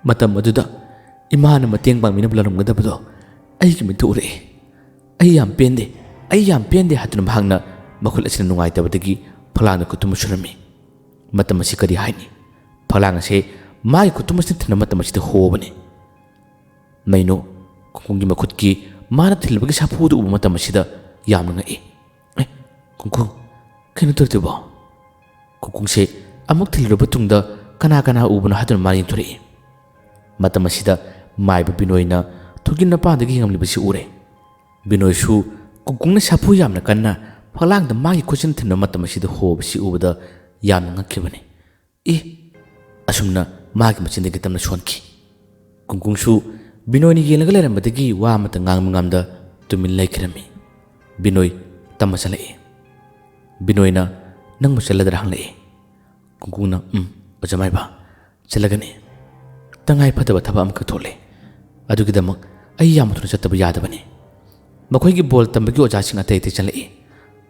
ꯃꯇꯝ ꯑꯗꯨꯗ ꯏꯃꯥꯅ ꯃꯇꯦꯡ ꯄꯥꯡꯕꯤꯅꯕ ꯂꯥꯛꯂꯝꯒꯗꯕꯗꯣ ꯑꯩꯒꯤ ꯃꯤꯠꯇ ꯎꯔꯛꯑꯦ꯫ ꯑꯩ ꯌꯥꯝ ꯄꯦꯟꯗꯦ, ꯑꯩ ꯌꯥꯝ ꯄꯦꯟꯗꯦ" ꯍꯥꯏꯗꯨꯅ ꯃꯍꯥꯛꯅ ꯃꯈꯨꯠ ꯑꯁꯤꯅ ꯅꯨꯡꯉꯥꯏꯇꯕꯗꯒꯤ ꯐꯛꯂꯥꯡꯗ ꯈꯨꯠꯇꯨꯝꯕ ꯁꯨꯔꯝꯃꯤ꯫ ꯃꯇꯝ ꯑꯁꯤ ꯀꯔꯤ ꯍꯥꯏꯅꯤ? ꯐꯛꯂꯥꯡ ꯑꯁꯦ ꯃꯥꯒꯤ ꯈꯨꯠꯇꯨꯝ ꯑꯁꯤꯅ ꯊꯤꯟꯕ ꯃꯇꯝ ꯑꯁꯤꯗ ꯍꯣꯕꯅꯤ꯫ ꯃꯩꯅꯣ ꯀꯨꯡꯀꯨꯡꯒꯤ ꯃꯈꯨꯠꯀꯤ ꯃꯥꯅ ꯊꯤꯜꯂꯕꯒꯤ ꯁꯥꯐꯨꯗꯨ ꯎꯕ ꯃꯇꯝ ꯑꯁꯤꯗ ꯌꯥꯝꯅ ꯉꯛꯏ꯫ "ꯑꯦ, ꯀꯨꯡꯀꯨꯡ, ꯀꯩꯅꯣ ꯇꯧꯔꯤꯗꯨꯕꯣ?" ꯀꯨꯡꯀꯨꯡꯁꯦ ꯑꯃꯨꯛ ꯊꯤꯜꯂꯨꯔꯕ ꯇꯨꯡꯗ ꯀꯅꯥ ꯀꯅꯥ ꯎꯕꯅꯣ ꯍꯥꯏꯗꯨꯅ ꯃꯥ ꯌꯦꯡꯊꯣꯔꯛꯏ꯫ ꯃꯇꯝ ꯑꯁꯤꯗ ꯃꯥꯏꯕ ꯕꯤꯅꯣꯏꯅ ꯊꯣꯡꯖꯤꯟ ꯃꯄꯥꯟꯗꯒꯤ ꯌꯦꯡꯂꯝꯂꯤꯕꯁꯤ ꯎꯔꯦ꯫ ꯕꯤꯅꯣꯏꯁꯨ ꯀꯨꯡꯀꯨꯡꯅ ꯁꯥꯐꯨ ꯌꯥꯝꯅ ꯀꯟꯅ ꯐꯛꯂꯥꯡꯗ ꯃꯥꯒꯤ ꯈꯨꯠꯁꯤꯅ ꯊꯤꯟꯕ ꯃꯇꯝ ꯑꯁꯤꯗ ꯍꯣꯕꯁꯤ ꯎꯕꯗ ꯌꯥꯝꯅ ꯉꯛꯈꯤꯕꯅꯤ꯫ "ꯑꯦ!" ꯑꯁꯨꯝꯅ ꯃꯥꯒꯤ ꯃꯆꯤꯟꯗꯒꯤ ꯇꯝꯅ ꯁꯣꯟꯈꯤ꯫ ꯀꯨꯡꯀꯨꯡꯁꯨ ꯕꯤꯅꯣꯏꯅ ꯌꯦꯡꯂꯒ ꯂꯩꯔꯝꯕꯗꯒꯤ ꯋꯥ ꯑꯃꯠꯇ ꯉꯥꯡꯕ ꯉꯝꯗ ꯇꯨꯃꯤꯟ ꯂꯩꯈꯤꯔꯝꯃꯤ꯫ ꯕꯤꯅꯣꯏ ꯇꯝꯃ ꯆꯠꯂꯛꯏ꯫ ꯕꯤꯅꯣꯏꯅ, "ꯅꯪꯕꯨ ꯆꯠꯂꯗ꯭ꯔꯥ?" ꯍꯪꯂꯛꯏ꯫ ꯀꯨꯡꯀꯨꯡꯅ, "ꯎꯝ, ꯑꯣꯖꯥ ꯃꯥꯏꯕ, ꯆꯠꯂꯒꯅꯤ꯫ ꯇꯉꯥꯏ ꯐꯗꯕ ꯊꯕꯛ ꯑꯃꯈꯛ ꯊꯣꯛꯂꯦ꯫ ꯑꯗꯨꯒꯤꯗꯃꯛ ꯑꯩ ꯌꯥꯝ ꯊꯨꯅ ꯆꯠꯇꯕ ꯌꯥꯗꯕꯅꯤ꯫" ꯃꯈꯣꯏꯒꯤ ꯕꯣꯜ ꯇꯝꯕꯒꯤ ꯑꯣꯖꯥꯁꯤꯡ ꯑꯇꯩ ꯑꯇꯩ ꯆꯠꯂꯛꯏ꯫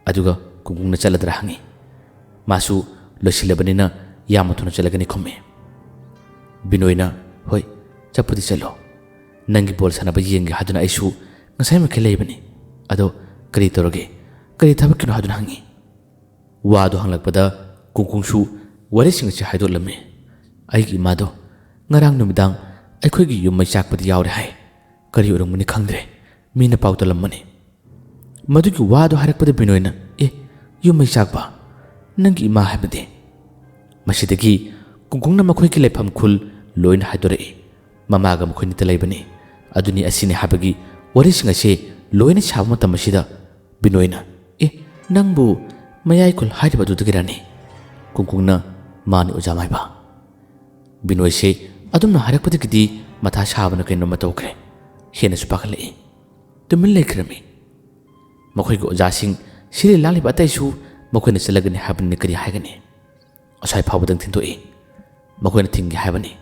ꯑꯗꯨꯒ ꯀꯨꯡꯀꯨꯡꯅ ꯆꯠꯂꯗ꯭ꯔꯥ ꯍꯪꯉꯤ꯫ ꯃꯥꯁꯨ ꯂꯣꯏꯁꯤꯜꯂꯕꯅꯤꯅ ꯌꯥꯝ ꯊꯨꯅ ꯆꯠꯂꯒꯅꯤ ꯈꯨꯝꯃꯤ꯫ ꯕꯤꯅꯣꯏꯅ, "ꯍꯣꯏ, ꯆꯠꯄꯨꯗꯤ ꯆꯠꯂꯣ꯫ ꯅꯪꯒꯤ ꯕꯣꯜ ꯁꯥꯟꯅꯕ ꯌꯦꯡꯒꯦ ꯍꯥꯏꯗꯨꯅ ꯑꯩꯁꯨ ꯉꯁꯥꯏꯃꯛꯀꯤ ꯂꯩꯕꯅꯤ꯫ ꯑꯗꯣ ꯀꯔꯤ ꯇꯧꯔꯒꯦ? ꯀꯔꯤ ꯊꯕꯛꯀꯤꯅꯣ?" ꯍꯥꯏꯗꯨꯅ ꯍꯪꯉꯤ꯫ ꯋꯥꯗꯨ ꯍꯪꯂꯛꯄꯗ ꯀꯨꯡꯀꯨꯡꯁꯨ ꯋꯥꯔꯤꯁꯤꯡ ꯑꯁꯤ ꯍꯥꯏꯗꯣꯛꯂꯝꯃꯤ꯫ "ꯑꯩꯒꯤ ꯏꯃꯥꯗꯣ ꯉꯔꯥꯡ ꯅꯨꯃꯤꯗꯥꯡ ꯑꯩꯈꯣꯏꯒꯤ ꯌꯨꯝ ꯃꯩ ꯆꯥꯛꯄꯗꯤ ꯌꯥꯎꯔꯦ ꯍꯥꯏ꯫ ꯀꯔꯤ ꯑꯣꯏꯔꯝꯒꯅꯤ ꯈꯪꯗ꯭ꯔꯦ꯫ ꯃꯤꯅ ꯄꯥꯎ ꯇꯝꯂꯝꯕꯅꯤ꯫" ꯃꯗꯨꯒꯤ ꯋꯥꯗꯨ ꯍꯥꯏꯔꯛꯄꯗ ꯕꯤꯅꯣꯏꯅ, "ꯑꯦ, ꯌꯨꯝ ꯃꯩ ꯆꯥꯛꯄ? ꯅꯪꯒꯤ ꯏꯃꯥ ꯍꯥꯏꯕꯗꯤ?" ꯃꯁꯤꯗꯒꯤ ꯀꯨꯡꯀꯨꯡꯅ ꯃꯈꯣꯏꯒꯤ ꯂꯩꯐꯝ ꯈꯨꯜ ꯂꯣꯏꯅ ꯍꯥꯏꯗꯣꯔꯛꯏ꯫ ꯃꯃꯥꯒ ꯃꯈꯣꯏꯅꯤꯇ ꯂꯩꯕꯅꯤ꯫ ꯑꯗꯨꯅꯤ ꯑꯁꯤꯅꯤ ꯍꯥꯏꯕꯒꯤ ꯋꯥꯔꯤꯁꯤꯡ ꯑꯁꯤ ꯂꯣꯏꯅ ꯁꯥꯕ ꯃꯇꯝ ꯑꯁꯤꯗ ꯕꯤꯅꯣꯏꯅ, "ꯑꯦ, ꯅꯪꯕꯨ ꯃꯌꯥꯏ ꯈꯨꯜ ꯍꯥꯏꯔꯤꯕ ꯑꯗꯨꯗꯒꯤꯔꯅꯤ?" ꯀꯨꯡꯀꯨꯡꯅ, "ꯃꯥꯅꯤ, ꯑꯣꯖꯥ ꯃꯥꯏꯕ꯫" ꯕꯤꯅꯣꯏꯁꯦ ꯑꯗꯨꯝꯅ ꯍꯥꯏꯔꯛꯄꯗꯒꯤꯗꯤ ꯃꯊꯥ ꯁꯥꯕꯅ ꯀꯩꯅꯣꯝꯃ ꯇꯧꯈ꯭ꯔꯦ꯫ ꯍꯦꯟꯅꯁꯨ ꯄꯥꯈꯠꯂꯛꯏ꯫ ꯇꯨꯃꯤꯟ ꯂꯩꯈ꯭ꯔꯝꯃꯤ꯫ ꯃꯈꯣꯏꯒꯤ ꯑꯣꯖꯥꯁꯤꯡ ꯁꯤꯔꯤ ꯂꯥꯡꯂꯤꯕ ꯑꯇꯩꯁꯨ ꯃꯈꯣꯏꯅ ꯆꯠꯂꯒꯅꯤ ꯍꯥꯏꯕꯅꯤꯅ ꯀꯔꯤ ꯍꯥꯏꯒꯅꯤ? ꯑꯁ꯭ꯋꯥꯏ ꯐꯥꯎꯕꯗꯪ ꯊꯤꯟꯗꯣꯛꯏ꯫ ꯃꯈꯣꯏꯅ ꯊꯤꯡꯒꯦ ꯍꯥꯏꯕꯅꯤ꯫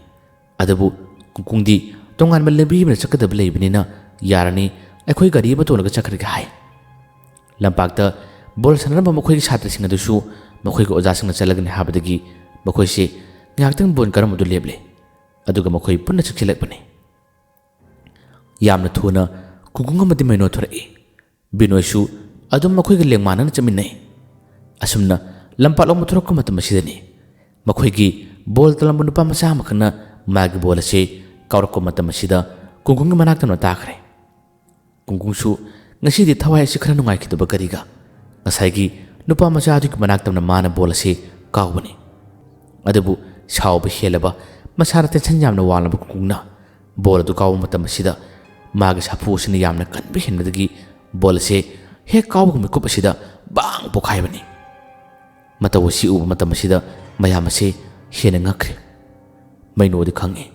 ꯑꯗꯨꯕꯨ ꯀꯨꯡꯀꯨꯡꯗꯤ ꯇꯣꯉꯥꯟꯕ ꯂꯝꯕꯤ ꯑꯃꯗ ꯆꯠꯀꯗꯕ ꯂꯩꯕꯅꯤꯅ, "ꯌꯥꯔꯅꯤ, ꯑꯩꯈꯣꯏ ꯒꯥꯔꯤ ꯑꯃ ꯇꯣꯡꯂꯒ ꯆꯠꯈ꯭ꯔꯒꯦ" ꯍꯥꯏ꯫ ꯂꯝꯄꯥꯛꯇ ꯕꯣꯜ ꯁꯥꯟꯅꯔꯝꯕ ꯃꯈꯣꯏꯒꯤ ꯁꯥꯇ꯭ꯔꯁꯤꯡ ꯑꯗꯨꯁꯨ ꯃꯈꯣꯏꯒꯤ ꯑꯣꯖꯥꯁꯤꯡꯅ ꯆꯠꯂꯒꯅꯤ ꯍꯥꯏꯕꯗꯒꯤ ꯃꯈꯣꯏꯁꯦ ꯉꯥꯏꯍꯥꯛꯇꯪ ꯕꯣꯜ ꯀꯥꯔꯝꯕꯗꯨ ꯂꯦꯞꯂꯦ꯫ ꯑꯗꯨꯒ ꯃꯈꯣꯏ ꯄꯨꯟꯅ ꯆꯪꯁꯤꯜꯂꯛꯄꯅꯤ꯫ ꯌꯥꯝꯅ ꯊꯨꯅ ꯀꯨꯡꯀꯨꯡ ꯑꯃꯗꯤ ꯃꯩꯅꯣ ꯊꯣꯔꯛꯏ꯫ ꯕꯤꯅꯣꯏꯁꯨ ꯑꯗꯨꯝ ꯃꯈꯣꯏꯒ ꯂꯦꯡꯃꯥꯟꯅꯅ ꯆꯠꯃꯤꯟꯅꯩ꯫ ꯑꯁꯨꯝꯅ ꯂꯝꯄꯥꯛꯂꯣꯝꯗ ꯊꯣꯔꯛꯄ ꯃꯇꯝ ꯑꯁꯤꯗꯅꯤ ꯃꯈꯣꯏꯒꯤ ꯕꯣꯜ ꯇꯝꯂꯝꯕ ꯅꯨꯄꯥ ꯃꯆꯥ ꯑꯃꯈꯛꯅ ꯃꯥꯒꯤ ꯕꯣꯜ ꯑꯁꯤ ꯀꯥꯎꯔꯛꯄ ꯃꯇꯝ ꯑꯁꯤꯗ ꯀꯨꯡꯀꯨꯡꯒꯤ ꯃꯅꯥꯛꯇ ꯑꯃ ꯇꯥꯈ꯭ꯔꯦ꯫ ꯀꯨꯡꯀꯨꯡꯁꯨ ꯉꯁꯤꯗꯤ ꯊꯋꯥꯏ ꯑꯁꯤ ꯈꯔ ꯅꯨꯡꯉꯥꯏꯈꯤꯗꯕ ꯀꯔꯤꯒ, ꯉꯁꯥꯏꯒꯤ ꯅꯨꯄꯥ ꯃꯆꯥ ꯑꯗꯨꯒꯤ ꯃꯅꯥꯛꯇ ꯃꯥꯅ ꯕꯣꯜ ꯑꯁꯤ ꯀꯥꯎꯕꯅꯤ꯫ ꯑꯗꯨꯕꯨ ꯁꯥꯎꯕ ꯍꯦꯜꯂꯕ, ꯃꯁꯥꯗ ꯇꯦꯟꯁꯟ ꯌꯥꯝꯅ ꯋꯥꯡꯂꯕ ꯀꯨꯡꯀꯨꯡꯅ ꯕꯣꯜ ꯑꯗꯨ ꯀꯥꯎꯕ ꯃꯇꯝ ꯑꯁꯤꯗ ꯃꯥꯒꯤ ꯁꯥꯐꯨ ꯑꯁꯤꯅ ꯌꯥꯝꯅ ꯀꯟꯕ ꯍꯦꯟꯕꯗꯒꯤ ꯕꯣꯜ ꯑꯁꯤ ꯍꯦꯛ ꯀꯥꯎꯕꯒ ꯃꯤꯀꯨꯞ ꯑꯁꯤꯗ ꯕꯥꯡ ꯄꯣꯈꯥꯏꯕꯅꯤ꯫ ꯃꯇꯧ ꯑꯁꯤ ꯎꯕ ꯃꯇꯝ ꯑꯁꯤꯗ ꯃꯌꯥꯝ ꯑꯁꯤ ꯍꯦꯟꯅ ꯉꯛꯈ꯭ꯔꯦ꯫ ꯃꯩꯅꯣꯗꯤ ꯈꯪꯏ,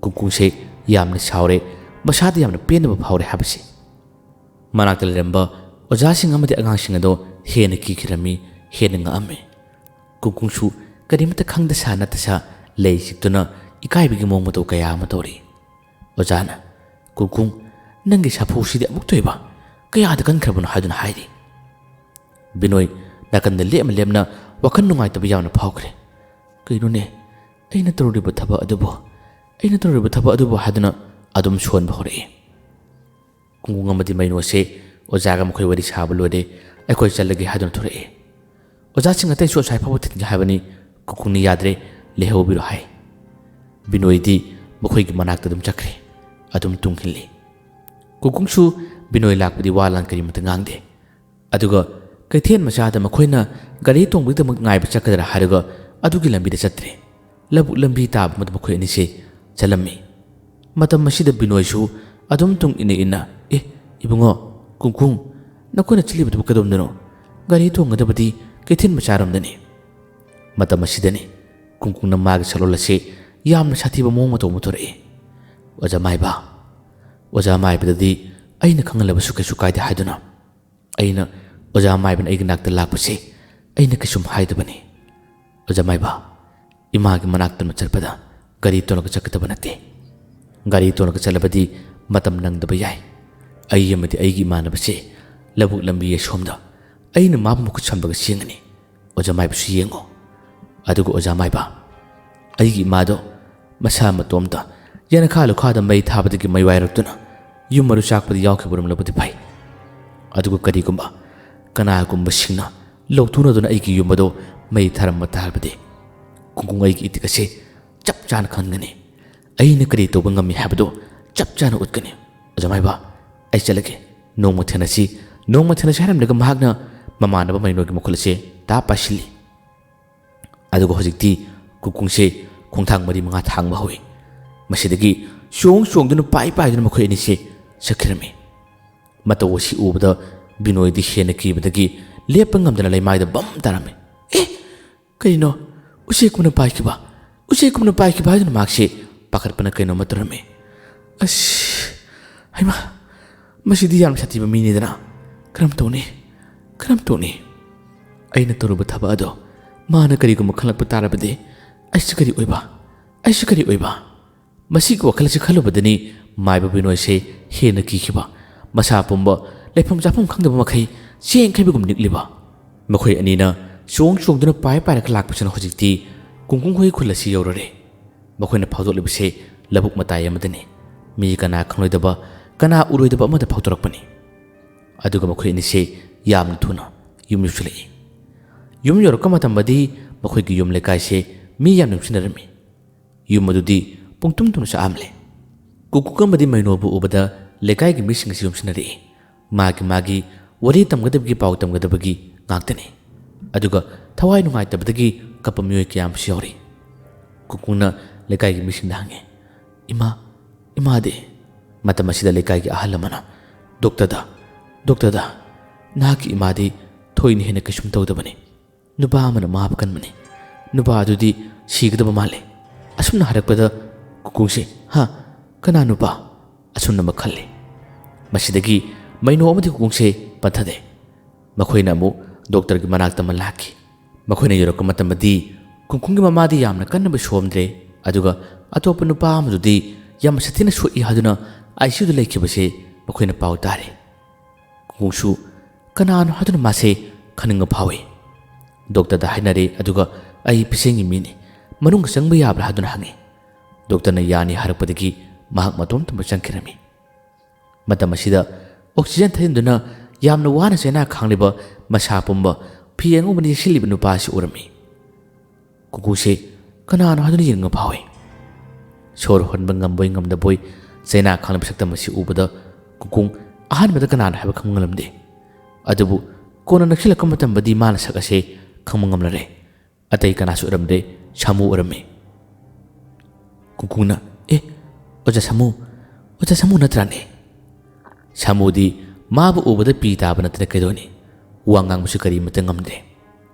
ꯀꯨꯡꯀꯨꯡꯁꯦ ꯌꯥꯝꯅ ꯁꯥꯎꯔꯦ, ꯃꯁꯥꯗ ꯌꯥꯝꯅ ꯄꯦꯟꯗꯕ ꯐꯥꯎꯔꯦ ꯍꯥꯏꯕꯁꯤ꯫ ꯃꯅꯥꯛꯇ ꯂꯩꯔꯝꯕ ꯑꯣꯖꯥꯁꯤꯡ ꯑꯃꯗꯤ ꯑꯉꯥꯡꯁꯤꯡ ꯑꯗꯣ ꯍꯦꯟꯅ ꯀꯤꯈꯤꯔꯝꯃꯤ, ꯍꯦꯟꯅ ꯉꯛꯑꯝꯃꯤ꯫ ꯀꯨꯡꯀꯨꯡꯁꯨ ꯀꯔꯤꯃꯠꯇ ꯈꯪꯗ ꯁꯥ ꯅꯠꯇ ꯁꯥ ꯂꯩ ꯆꯤꯛꯇꯨꯅ ꯏꯀꯥꯏꯕꯒꯤ ꯃꯑꯣꯡ ꯃꯇꯧ ꯀꯌꯥ ꯑꯃ ꯇꯧꯔꯤ꯫ ꯑꯣꯖꯥꯅ, "ꯀꯨꯡꯀꯨꯡ, ꯅꯪꯒꯤ ꯁꯥꯐꯨꯁꯤꯗꯤ ꯑꯃꯨꯛ ꯇꯣꯏꯕ? ꯀꯌꯥꯗ ꯀꯟꯈ꯭ꯔꯕꯅꯣ?" ꯍꯥꯏꯗꯨꯅ ꯍꯥꯏꯔꯤ꯫ ꯕꯤꯅꯣꯏ ꯅꯥꯀꯟꯗ ꯂꯦꯞꯅ ꯂꯦꯞꯅ ꯋꯥꯈꯜ ꯅꯨꯡꯉꯥꯏꯇꯕ ꯌꯥꯝꯅ ꯐꯥꯎꯈ꯭ꯔꯦ꯫ "ꯀꯩꯅꯣꯅꯦ, ꯑꯩꯅ ꯇꯧꯔꯨꯔꯤꯕ ꯊꯕꯛ ꯑꯗꯨꯕꯨ, ꯑꯩꯅ ꯇꯧꯔꯨꯔꯤꯕ ꯊꯕꯛ ꯑꯗꯨꯕꯨ ꯍꯥꯏꯗꯨꯅ ꯑꯗꯨꯝ ꯁꯣꯟꯕ ꯍꯧꯔꯛꯏ꯫ ꯀꯨꯡꯒꯨꯡ ꯑꯃꯗꯤ ꯃꯩꯅꯣꯁꯦ ꯑꯣꯖꯥꯒ ꯃꯈꯣꯏ ꯋꯥꯔꯤ ꯁꯥꯕ ꯂꯣꯏꯔꯦ, ꯑꯩꯈꯣꯏ ꯆꯠꯂꯒꯦ ꯍꯥꯏꯗꯨꯅ ꯊꯣꯔꯛꯑꯦ꯫ ꯑꯣꯖꯥꯁꯤꯡ ꯑꯇꯩꯁꯨ ꯑꯁ꯭ꯋꯥꯏ ꯐꯥꯎꯕ ꯊꯤꯟꯒꯦ ꯍꯥꯏꯕꯅꯤ, ꯀꯨꯡꯒꯨꯡꯅ ꯌꯥꯗ꯭ꯔꯦ, ꯂꯩꯍꯧꯕꯤꯔꯣ ꯍꯥꯏ꯫ ꯕꯤꯅꯣꯏꯗꯤ ꯃꯈꯣꯏꯒꯤ ꯃꯅꯥꯛꯇ ꯑꯗꯨꯝ ꯆꯠꯈ꯭ꯔꯦ, ꯑꯗꯨꯝ ꯇꯨꯡꯍꯤꯜꯂꯤ꯫ ꯀꯨꯡꯒꯨꯡꯁꯨ ꯕꯤꯅꯣꯏ ꯂꯥꯛꯄꯗꯤ ꯋꯥ ꯂꯥꯟ ꯀꯔꯤꯃꯇ ꯉꯥꯡꯗꯦ꯫ ꯑꯗꯨꯒ ꯀꯩꯊꯦꯜ ꯃꯆꯥꯗ ꯃꯈꯣꯏꯅ ꯒꯥꯔꯤ ꯇꯣꯡꯕꯒꯤꯗꯃꯛ ꯉꯥꯏꯕ ꯆꯠꯀꯗ꯭ꯔꯥ ꯍꯥꯏꯔꯒ ꯑꯗꯨꯒꯤ ꯂꯝꯕꯤꯗ ꯆꯠꯇ꯭ꯔꯦ꯫ ꯂꯧꯕꯨꯛ ꯂꯝꯕꯤ ꯇꯥꯕ ꯑꯃꯗ ꯃꯈꯣꯏ ꯑꯅꯤꯁꯦ ꯆꯠꯂꯝꯃꯤ꯫ ꯃꯇꯝ ꯑꯁꯤꯗ ꯕꯤꯅꯣꯏꯁꯨ ꯑꯗꯨꯝ ꯇꯨꯡ ꯏꯟꯅ ꯏꯟꯅ, "ꯑꯦ, ꯏꯕꯨꯡꯉꯣ, ꯀꯨꯡꯀꯨꯡ, ꯅꯈꯣꯏꯅ ꯆꯠꯂꯤꯕꯗꯨꯕꯨ ꯀꯩꯗꯧꯝꯗꯅꯣ? ꯒꯥꯔꯤ ꯇꯣꯡꯒꯗꯕꯗꯤ ꯀꯩꯊꯦꯜ ꯃꯆꯥꯔꯣꯝꯗꯅꯤ꯫" ꯃꯇꯝ ꯑꯁꯤꯗꯅꯤ ꯀꯨꯡꯀꯨꯡꯅ ꯃꯥꯒꯤ ꯁꯛꯂꯣꯜ ꯑꯁꯤ ꯌꯥꯝꯅ ꯁꯥꯊꯤꯕ ꯃꯑꯣꯡ ꯃꯇꯧ ꯑꯃ ꯊꯣꯔꯛꯏ꯫ "ꯑꯣꯖꯥ ꯃꯥꯏꯕ, ꯑꯣꯖꯥ ꯃꯥꯏꯕꯗꯗꯤ ꯑꯩꯅ ꯈꯪꯍꯜꯂꯕꯁꯨ ꯀꯩꯁꯨ ꯀꯥꯏꯗꯦ ꯍꯥꯏꯗꯨꯅ ꯑꯩꯅ ꯑꯣꯖꯥ ꯃꯥꯏꯕꯅ ꯑꯩꯒꯤ ꯅꯥꯛꯇ ꯂꯥꯛꯄꯁꯤ ꯑꯩꯅ ꯀꯩꯁꯨꯝ ꯍꯥꯏꯗꯕꯅꯤ꯫ ꯑꯣꯖꯥ ꯃꯥꯏꯕ, ꯏꯃꯥꯒꯤ ꯃꯅꯥꯛꯇ ꯆꯠꯄꯗ ꯒꯥꯔꯤ ꯇꯣꯡꯂꯒ ꯆꯠꯀꯗꯕ ꯅꯠꯇꯦ꯫ ꯒꯥꯔꯤ ꯇꯣꯡꯂꯒ ꯆꯠꯂꯕꯗꯤ ꯃꯇꯝ ꯅꯪꯗꯕ ꯌꯥꯏ꯫ ꯑꯩ ꯑꯃꯗꯤ ꯑꯩꯒꯤ ꯏꯃꯥꯟꯅꯕꯁꯦ ꯂꯧꯕꯨꯛ ꯂꯝꯕꯤ ꯑꯁꯣꯝꯗ ꯑꯩꯅ ꯃꯥꯕꯨ ꯃꯈꯨꯠ ꯁꯝꯂꯒ ꯆꯦꯟꯒꯅꯤ꯫ ꯑꯣꯖꯥ ꯃꯥꯏꯕꯁꯨ ꯌꯦꯡꯉꯣ꯫ ꯑꯗꯨꯒ ꯑꯣꯖꯥ ꯃꯥꯏꯕ, ꯑꯩꯒꯤ ꯏꯃꯥꯗꯣ ꯃꯁꯥ ꯃꯇꯣꯝꯇ ꯌꯦꯅꯈꯥ ꯂꯨꯈꯥꯗ ꯃꯩ ꯊꯥꯕꯗꯒꯤ ꯃꯩꯋꯥꯏꯔꯛꯇꯨꯅ ꯌꯨꯝ ꯃꯔꯨ ꯆꯥꯛꯄꯗ ꯌꯥꯎꯈꯤꯕ ꯑꯣꯏꯔꯝꯂꯕꯗꯤ ꯐꯩ꯫ ꯑꯗꯨꯒ ꯀꯔꯤꯒꯨꯝꯕ ꯀꯅꯥꯒꯨꯝꯕꯁꯤꯡꯅ ꯂꯧꯊꯣꯛꯅꯗꯨꯅ ꯑꯩꯒꯤ ꯌꯨꯝ ꯑꯗꯣ ꯃꯩ ꯊꯥꯔꯝꯕ ꯇꯥꯔꯕꯗꯤ ꯀꯨꯡꯀꯨꯡ ꯑꯩꯒꯤ ꯏꯇꯤꯛ ꯑꯁꯦ ꯆꯞ ꯆꯥꯅ ꯈꯪꯒꯅꯤ꯫ ꯑꯩꯅ ꯀꯔꯤ ꯇꯧꯕ ꯉꯝꯃꯤ ꯍꯥꯏꯕꯗꯨ ꯆꯞ ꯆꯥꯅ ꯎꯠꯀꯅꯤ꯫ ꯑꯣꯖꯥ ꯃꯥꯏꯕ, ꯑꯩ ꯆꯠꯂꯒꯦ꯫ ꯅꯣꯡꯃ ꯊꯦꯡꯅꯁꯤ, ꯅꯣꯡꯃ ꯊꯦꯡꯅꯁꯤ ꯍꯥꯏꯔꯝꯂꯒ ꯃꯍꯥꯛꯅ ꯃꯃꯥꯟꯅꯕ ꯃꯩꯅꯣꯒꯤ ꯃꯈꯨꯜ ꯑꯁꯦ ꯇꯥ ꯄꯥꯏꯁꯤꯜꯂꯤ꯫ ꯑꯗꯨꯒ ꯍꯧꯖꯤꯛꯇꯤ ꯀꯨꯡꯀꯨꯡꯁꯦ ꯈꯣꯡꯊꯥꯡ ꯃꯔꯤ ꯃꯉꯥ ꯊꯥꯡꯕ ꯍꯧꯏ꯫ ꯃꯁꯤꯗꯒꯤ ꯆꯣꯡ ꯆꯣꯡꯗꯨꯅ ꯄꯥꯏ ꯄꯥꯏꯗꯨꯅ ꯃꯈꯣꯏ ꯑꯅꯤꯁꯦ ꯆꯠꯈꯤꯔꯝꯃꯤ꯫ ꯃꯇꯧ ꯑꯁꯤ ꯎꯕꯗ ꯕꯤꯅꯣꯏꯗꯤ ꯍꯦꯟꯅ ꯀꯤꯕꯗꯒꯤ ꯂꯦꯞꯄ ꯉꯝꯗꯅ ꯂꯩꯃꯥꯏꯗ ꯕꯝ ꯇꯥꯔꯝꯃꯤ꯫ "ꯑꯦ, ꯀꯔꯤꯅꯣ? ꯎꯆꯦꯛ ꯑꯃꯅ ꯄꯥꯏꯈꯤꯕ! ꯎꯆꯦꯛ ꯑꯃꯅ ꯄꯥꯏꯈꯤꯕ!" ꯍꯥꯏꯗꯨꯅ ꯃꯍꯥꯛꯁꯤ ꯄꯥꯈꯠꯄꯅ ꯀꯩꯅꯣꯝꯃ ꯇꯧꯔꯝꯃꯤ꯫ "ꯑꯁ, ꯍꯩꯃꯥ, ꯃꯁꯤꯗꯤ ꯌꯥꯝ ꯁꯥꯊꯤꯕ ꯃꯤꯅꯤꯗꯅ꯫ ꯀꯔꯝ ꯇꯧꯅꯤ? ꯀꯔꯝ ꯇꯧꯅꯤ? ꯑꯩꯅ ꯇꯧꯔꯨꯕ ꯊꯕꯛ ꯑꯗꯣ ꯃꯥꯅ ꯀꯔꯤꯒꯨꯝꯕ ꯈꯪꯂꯛꯄ ꯇꯥꯔꯕꯗꯤ ꯑꯩꯁꯨ ꯀꯔꯤ ꯑꯣꯏꯕ? ꯑꯩꯁꯨ ꯀꯔꯤ ꯑꯣꯏꯕ?" ꯃꯁꯤꯒꯤ ꯋꯥꯈꯜ ꯑꯁꯤ ꯈꯜꯂꯨꯕꯗꯅꯤ ꯃꯥꯏꯕ ꯕꯤꯅꯣꯏꯁꯦ ꯍꯦꯟꯅ ꯀꯤꯈꯤꯕ꯫ ꯃꯁꯥ ꯄꯨꯝꯕ ꯂꯩꯐꯝ ꯆꯥꯐꯝ ꯈꯪꯗꯕ ꯃꯈꯩ ꯆꯦꯡ ꯈꯩꯕꯒꯨꯝ ꯅꯤꯛꯂꯤꯕ꯫ ꯃꯈꯣꯏ ꯑꯅꯤꯅ ꯆꯣꯡ ꯆꯣꯡꯗꯨꯅ ꯄꯥꯏ ꯄꯥꯏꯔꯒ ꯂꯥꯛꯄꯁꯤꯅ ꯍꯧꯖꯤꯛꯇꯤ ꯀꯨꯡꯀꯨꯡ ꯍꯣꯏ ꯈꯨꯜ ꯑꯁꯤ ꯌꯧꯔꯨꯔꯦ꯫ ꯃꯈꯣꯏꯅ ꯐꯥꯎꯗꯣꯛꯂꯤꯕꯁꯦ ꯂꯧꯕꯨꯛ ꯃꯇꯥꯏ ꯑꯃꯗꯅꯤ꯫ ꯃꯤ ꯀꯅꯥ ꯈꯪꯂꯣꯏꯗꯕ, ꯀꯅꯥ ꯎꯔꯣꯏꯗꯕ ꯑꯃꯗ ꯐꯥꯎꯗꯣꯔꯛꯄꯅꯤ꯫ ꯑꯗꯨꯒ ꯃꯈꯣꯏ ꯑꯅꯤꯁꯦ ꯌꯥꯝꯅ ꯊꯨꯅ ꯌꯨꯝ ꯌꯧꯁꯤꯜꯂꯛꯏ꯫ ꯌꯨꯝ ꯌꯧꯔꯛꯄ ꯃꯇꯝꯗꯗꯤ ꯃꯈꯣꯏꯒꯤ ꯌꯨꯝ ꯂꯩꯀꯥꯏꯁꯦ ꯃꯤ ꯌꯥꯝꯅ ꯌꯨꯝꯁꯤꯟꯅꯔꯝꯃꯤ꯫ ꯌꯨꯝ ꯑꯗꯨꯗꯤ ꯄꯨꯡꯇꯨꯝ ꯇꯨꯝꯅ ꯆꯥꯛꯑꯝꯂꯦ꯫ ꯀꯨꯀꯨ ꯑꯃꯗꯤ ꯃꯩꯅꯣꯕꯨ ꯎꯕꯗ ꯂꯩꯀꯥꯏꯒꯤ ꯃꯤꯁꯤꯡ ꯑꯁꯤ ꯌꯨꯝꯁꯤꯟꯅꯔꯛꯏ꯫ ꯃꯥꯒꯤ ꯃꯥꯒꯤ ꯋꯥꯔꯤ ꯇꯝꯒꯗꯕꯒꯤ, ꯄꯥꯎ ꯇꯝꯒꯗꯕꯒꯤ ꯉꯥꯛꯇꯅꯤ꯫ ꯑꯗꯨꯒ ꯊꯋꯥꯏ ꯅꯨꯡꯉꯥꯏꯇꯕꯗꯒꯤ ꯀꯞꯄ ꯃꯤꯑꯣꯏ ꯀꯌꯥ ꯑꯃꯁꯨ ꯌꯥꯎꯔꯤ꯫ ꯀꯨꯀꯨꯅ ꯂꯩꯀꯥꯏꯒꯤ ꯃꯤꯁꯤꯡꯗ ꯍꯪꯉꯤ, "ꯏꯃꯥ, ꯏꯃꯥꯗꯤ?" ꯃꯇꯝ ꯑꯁꯤꯗ ꯂꯩꯀꯥꯏꯒꯤ ꯑꯍꯜ ꯑꯃꯅ, "ꯗꯣꯛꯇꯔꯗ, ꯗꯣꯛꯇꯔꯗ, ꯅꯍꯥꯛꯀꯤ ꯏꯃꯥꯗꯤ ꯊꯣꯏꯅ ꯍꯦꯟꯅ ꯀꯩꯁꯨꯝ ꯇꯧꯗꯕꯅꯤ꯫ ꯅꯨꯄꯥ ꯑꯃꯅ ꯃꯥꯕꯨ ꯀꯟꯕꯅꯤ꯫ ꯅꯨꯄꯥ ꯑꯗꯨꯗꯤ ꯁꯤꯒꯗꯕ ꯃꯥꯜꯂꯦ꯫" ꯑꯁꯨꯝꯅ ꯍꯥꯏꯔꯛꯄꯗ ꯀꯨꯀꯨꯁꯦ, "ꯍꯥ? ꯀꯅꯥ ꯅꯨꯄꯥ?" ꯑꯁꯨꯝꯅ ꯑꯃ ꯈꯜꯂꯤ꯫ ꯃꯁꯤꯗꯒꯤ ꯃꯩꯅꯣ ꯑꯃꯗꯤ ꯀꯨꯀꯨꯁꯦ ꯄꯟꯊꯗꯦ꯫ ꯃꯈꯣꯏꯅ ꯑꯃꯨꯛ ꯗꯣꯛꯇꯔꯒꯤ ꯃꯅꯥꯛꯇ ꯑꯃ ꯂꯥꯛꯈꯤ꯫ ꯃꯈꯣꯏꯅ ꯌꯧꯔꯛꯄ ꯃꯇꯝꯗꯗꯤ ꯀꯨꯡꯀꯨꯡꯒꯤ ꯃꯃꯥꯗꯤ ꯌꯥꯝꯅ ꯀꯟꯅꯕ ꯁꯣꯝꯗ꯭ꯔꯦ, ꯑꯗꯨꯒ ꯑꯇꯣꯞꯄ ꯅꯨꯄꯥ ꯑꯃꯗꯨꯗꯤ ꯌꯥꯝꯅ ꯁꯥꯊꯤꯅ ꯁꯣꯛꯏ ꯍꯥꯏꯗꯨꯅ ꯑꯥꯏ ꯁꯤ ꯌꯨꯗ ꯂꯩꯈꯤꯕꯁꯦ ꯃꯈꯣꯏꯅ ꯄꯥꯎ ꯇꯥꯔꯦ꯫ ꯀꯨꯡꯀꯨꯡꯁꯨ ꯀꯅꯥꯅꯣ ꯍꯥꯏꯗꯨꯅ ꯃꯥꯁꯦ ꯈꯪꯅꯤꯡꯕ ꯐꯥꯎꯏ꯫ ꯗꯣꯛꯇꯔꯗ ꯍꯥꯏꯅꯔꯦ, ꯑꯗꯨꯒ "ꯑꯩ ꯄꯦꯁꯦꯟꯒꯤ ꯃꯤꯅꯤ, ꯃꯅꯨꯡꯗ ꯆꯪꯕ ꯌꯥꯕ꯭ꯔꯥ?" ꯍꯥꯏꯗꯨꯅ ꯍꯪꯉꯤ꯫ ꯗꯣꯛꯇꯔꯅ ꯌꯥꯅꯤ ꯍꯥꯏꯔꯛꯄꯗꯒꯤ ꯃꯍꯥꯛ ꯃꯇꯣꯝꯇ ꯆꯪꯈꯤꯔꯝꯃꯤ꯫ ꯃꯇꯝ ꯑꯁꯤꯗ ꯑꯣꯛꯁꯤꯖꯦꯟ ꯊꯥꯖꯤꯟꯗꯨꯅ ꯌꯥꯝꯅ ꯋꯥꯅ ꯆꯩꯅꯥ ꯈꯥꯡꯂꯤꯕ, ꯃꯁꯥ ꯄꯨꯝꯕ ꯐꯤ ꯑꯉꯧꯕꯅ ꯌꯦꯠꯁꯤꯜꯂꯤꯕ ꯅꯨꯄꯥ ꯑꯁꯤ ꯎꯔꯝꯃꯤ꯫ ꯀꯨꯀꯨꯁꯦ ꯀꯅꯥꯅꯣ ꯍꯥꯏꯗꯨꯅ ꯌꯦꯡꯅꯤꯡꯕ ꯐꯥꯎꯏ꯫ ꯁꯣꯔ ꯍꯣꯟꯕ ꯉꯝꯕꯣꯏ ꯉꯝꯗꯕꯣꯏ ꯆꯩꯅꯥ ꯈꯥꯡꯂꯤꯕ ꯁꯛꯇꯝ ꯑꯁꯤ ꯎꯕꯗ ꯀꯨꯀꯨ ꯑꯍꯥꯟꯕꯗ ꯀꯅꯥꯅꯣ ꯍꯥꯏꯕ ꯈꯪꯕ ꯉꯝꯂꯝꯗꯦ꯫ ꯑꯗꯨꯕꯨ ꯀꯣꯟꯅ ꯅꯛꯁꯤꯜꯂꯛꯄ ꯃꯇꯝꯗꯗꯤ ꯃꯥꯅ ꯁꯛ ꯑꯁꯦ ꯈꯪꯕ ꯉꯝꯂꯔꯦ꯫ ꯑꯇꯩ ꯀꯅꯥꯁꯨ ꯑꯣꯏꯔꯝꯗꯦ, ꯁꯥꯃꯨ ꯑꯣꯏꯔꯝꯃꯤ꯫ ꯀꯨꯀꯨꯅ, "ꯑꯦ, ꯑꯣꯖꯥ ꯁꯥꯃꯨ, ꯑꯣꯖꯥ ꯁꯥꯃꯨ ꯅꯠꯇ꯭ꯔꯥꯅꯦ?" ꯁꯥꯃꯨꯗꯤ ꯃꯥꯕꯨ ꯎꯕꯗ ꯄꯤ ꯇꯥꯕ ꯅꯠꯇꯅ ꯀꯩꯗꯧꯅꯤ? ꯋꯥ ꯉꯥꯡꯕꯁꯨ ꯀꯔꯤꯃꯠꯇ ꯉꯝꯗ꯭ꯔꯦ꯫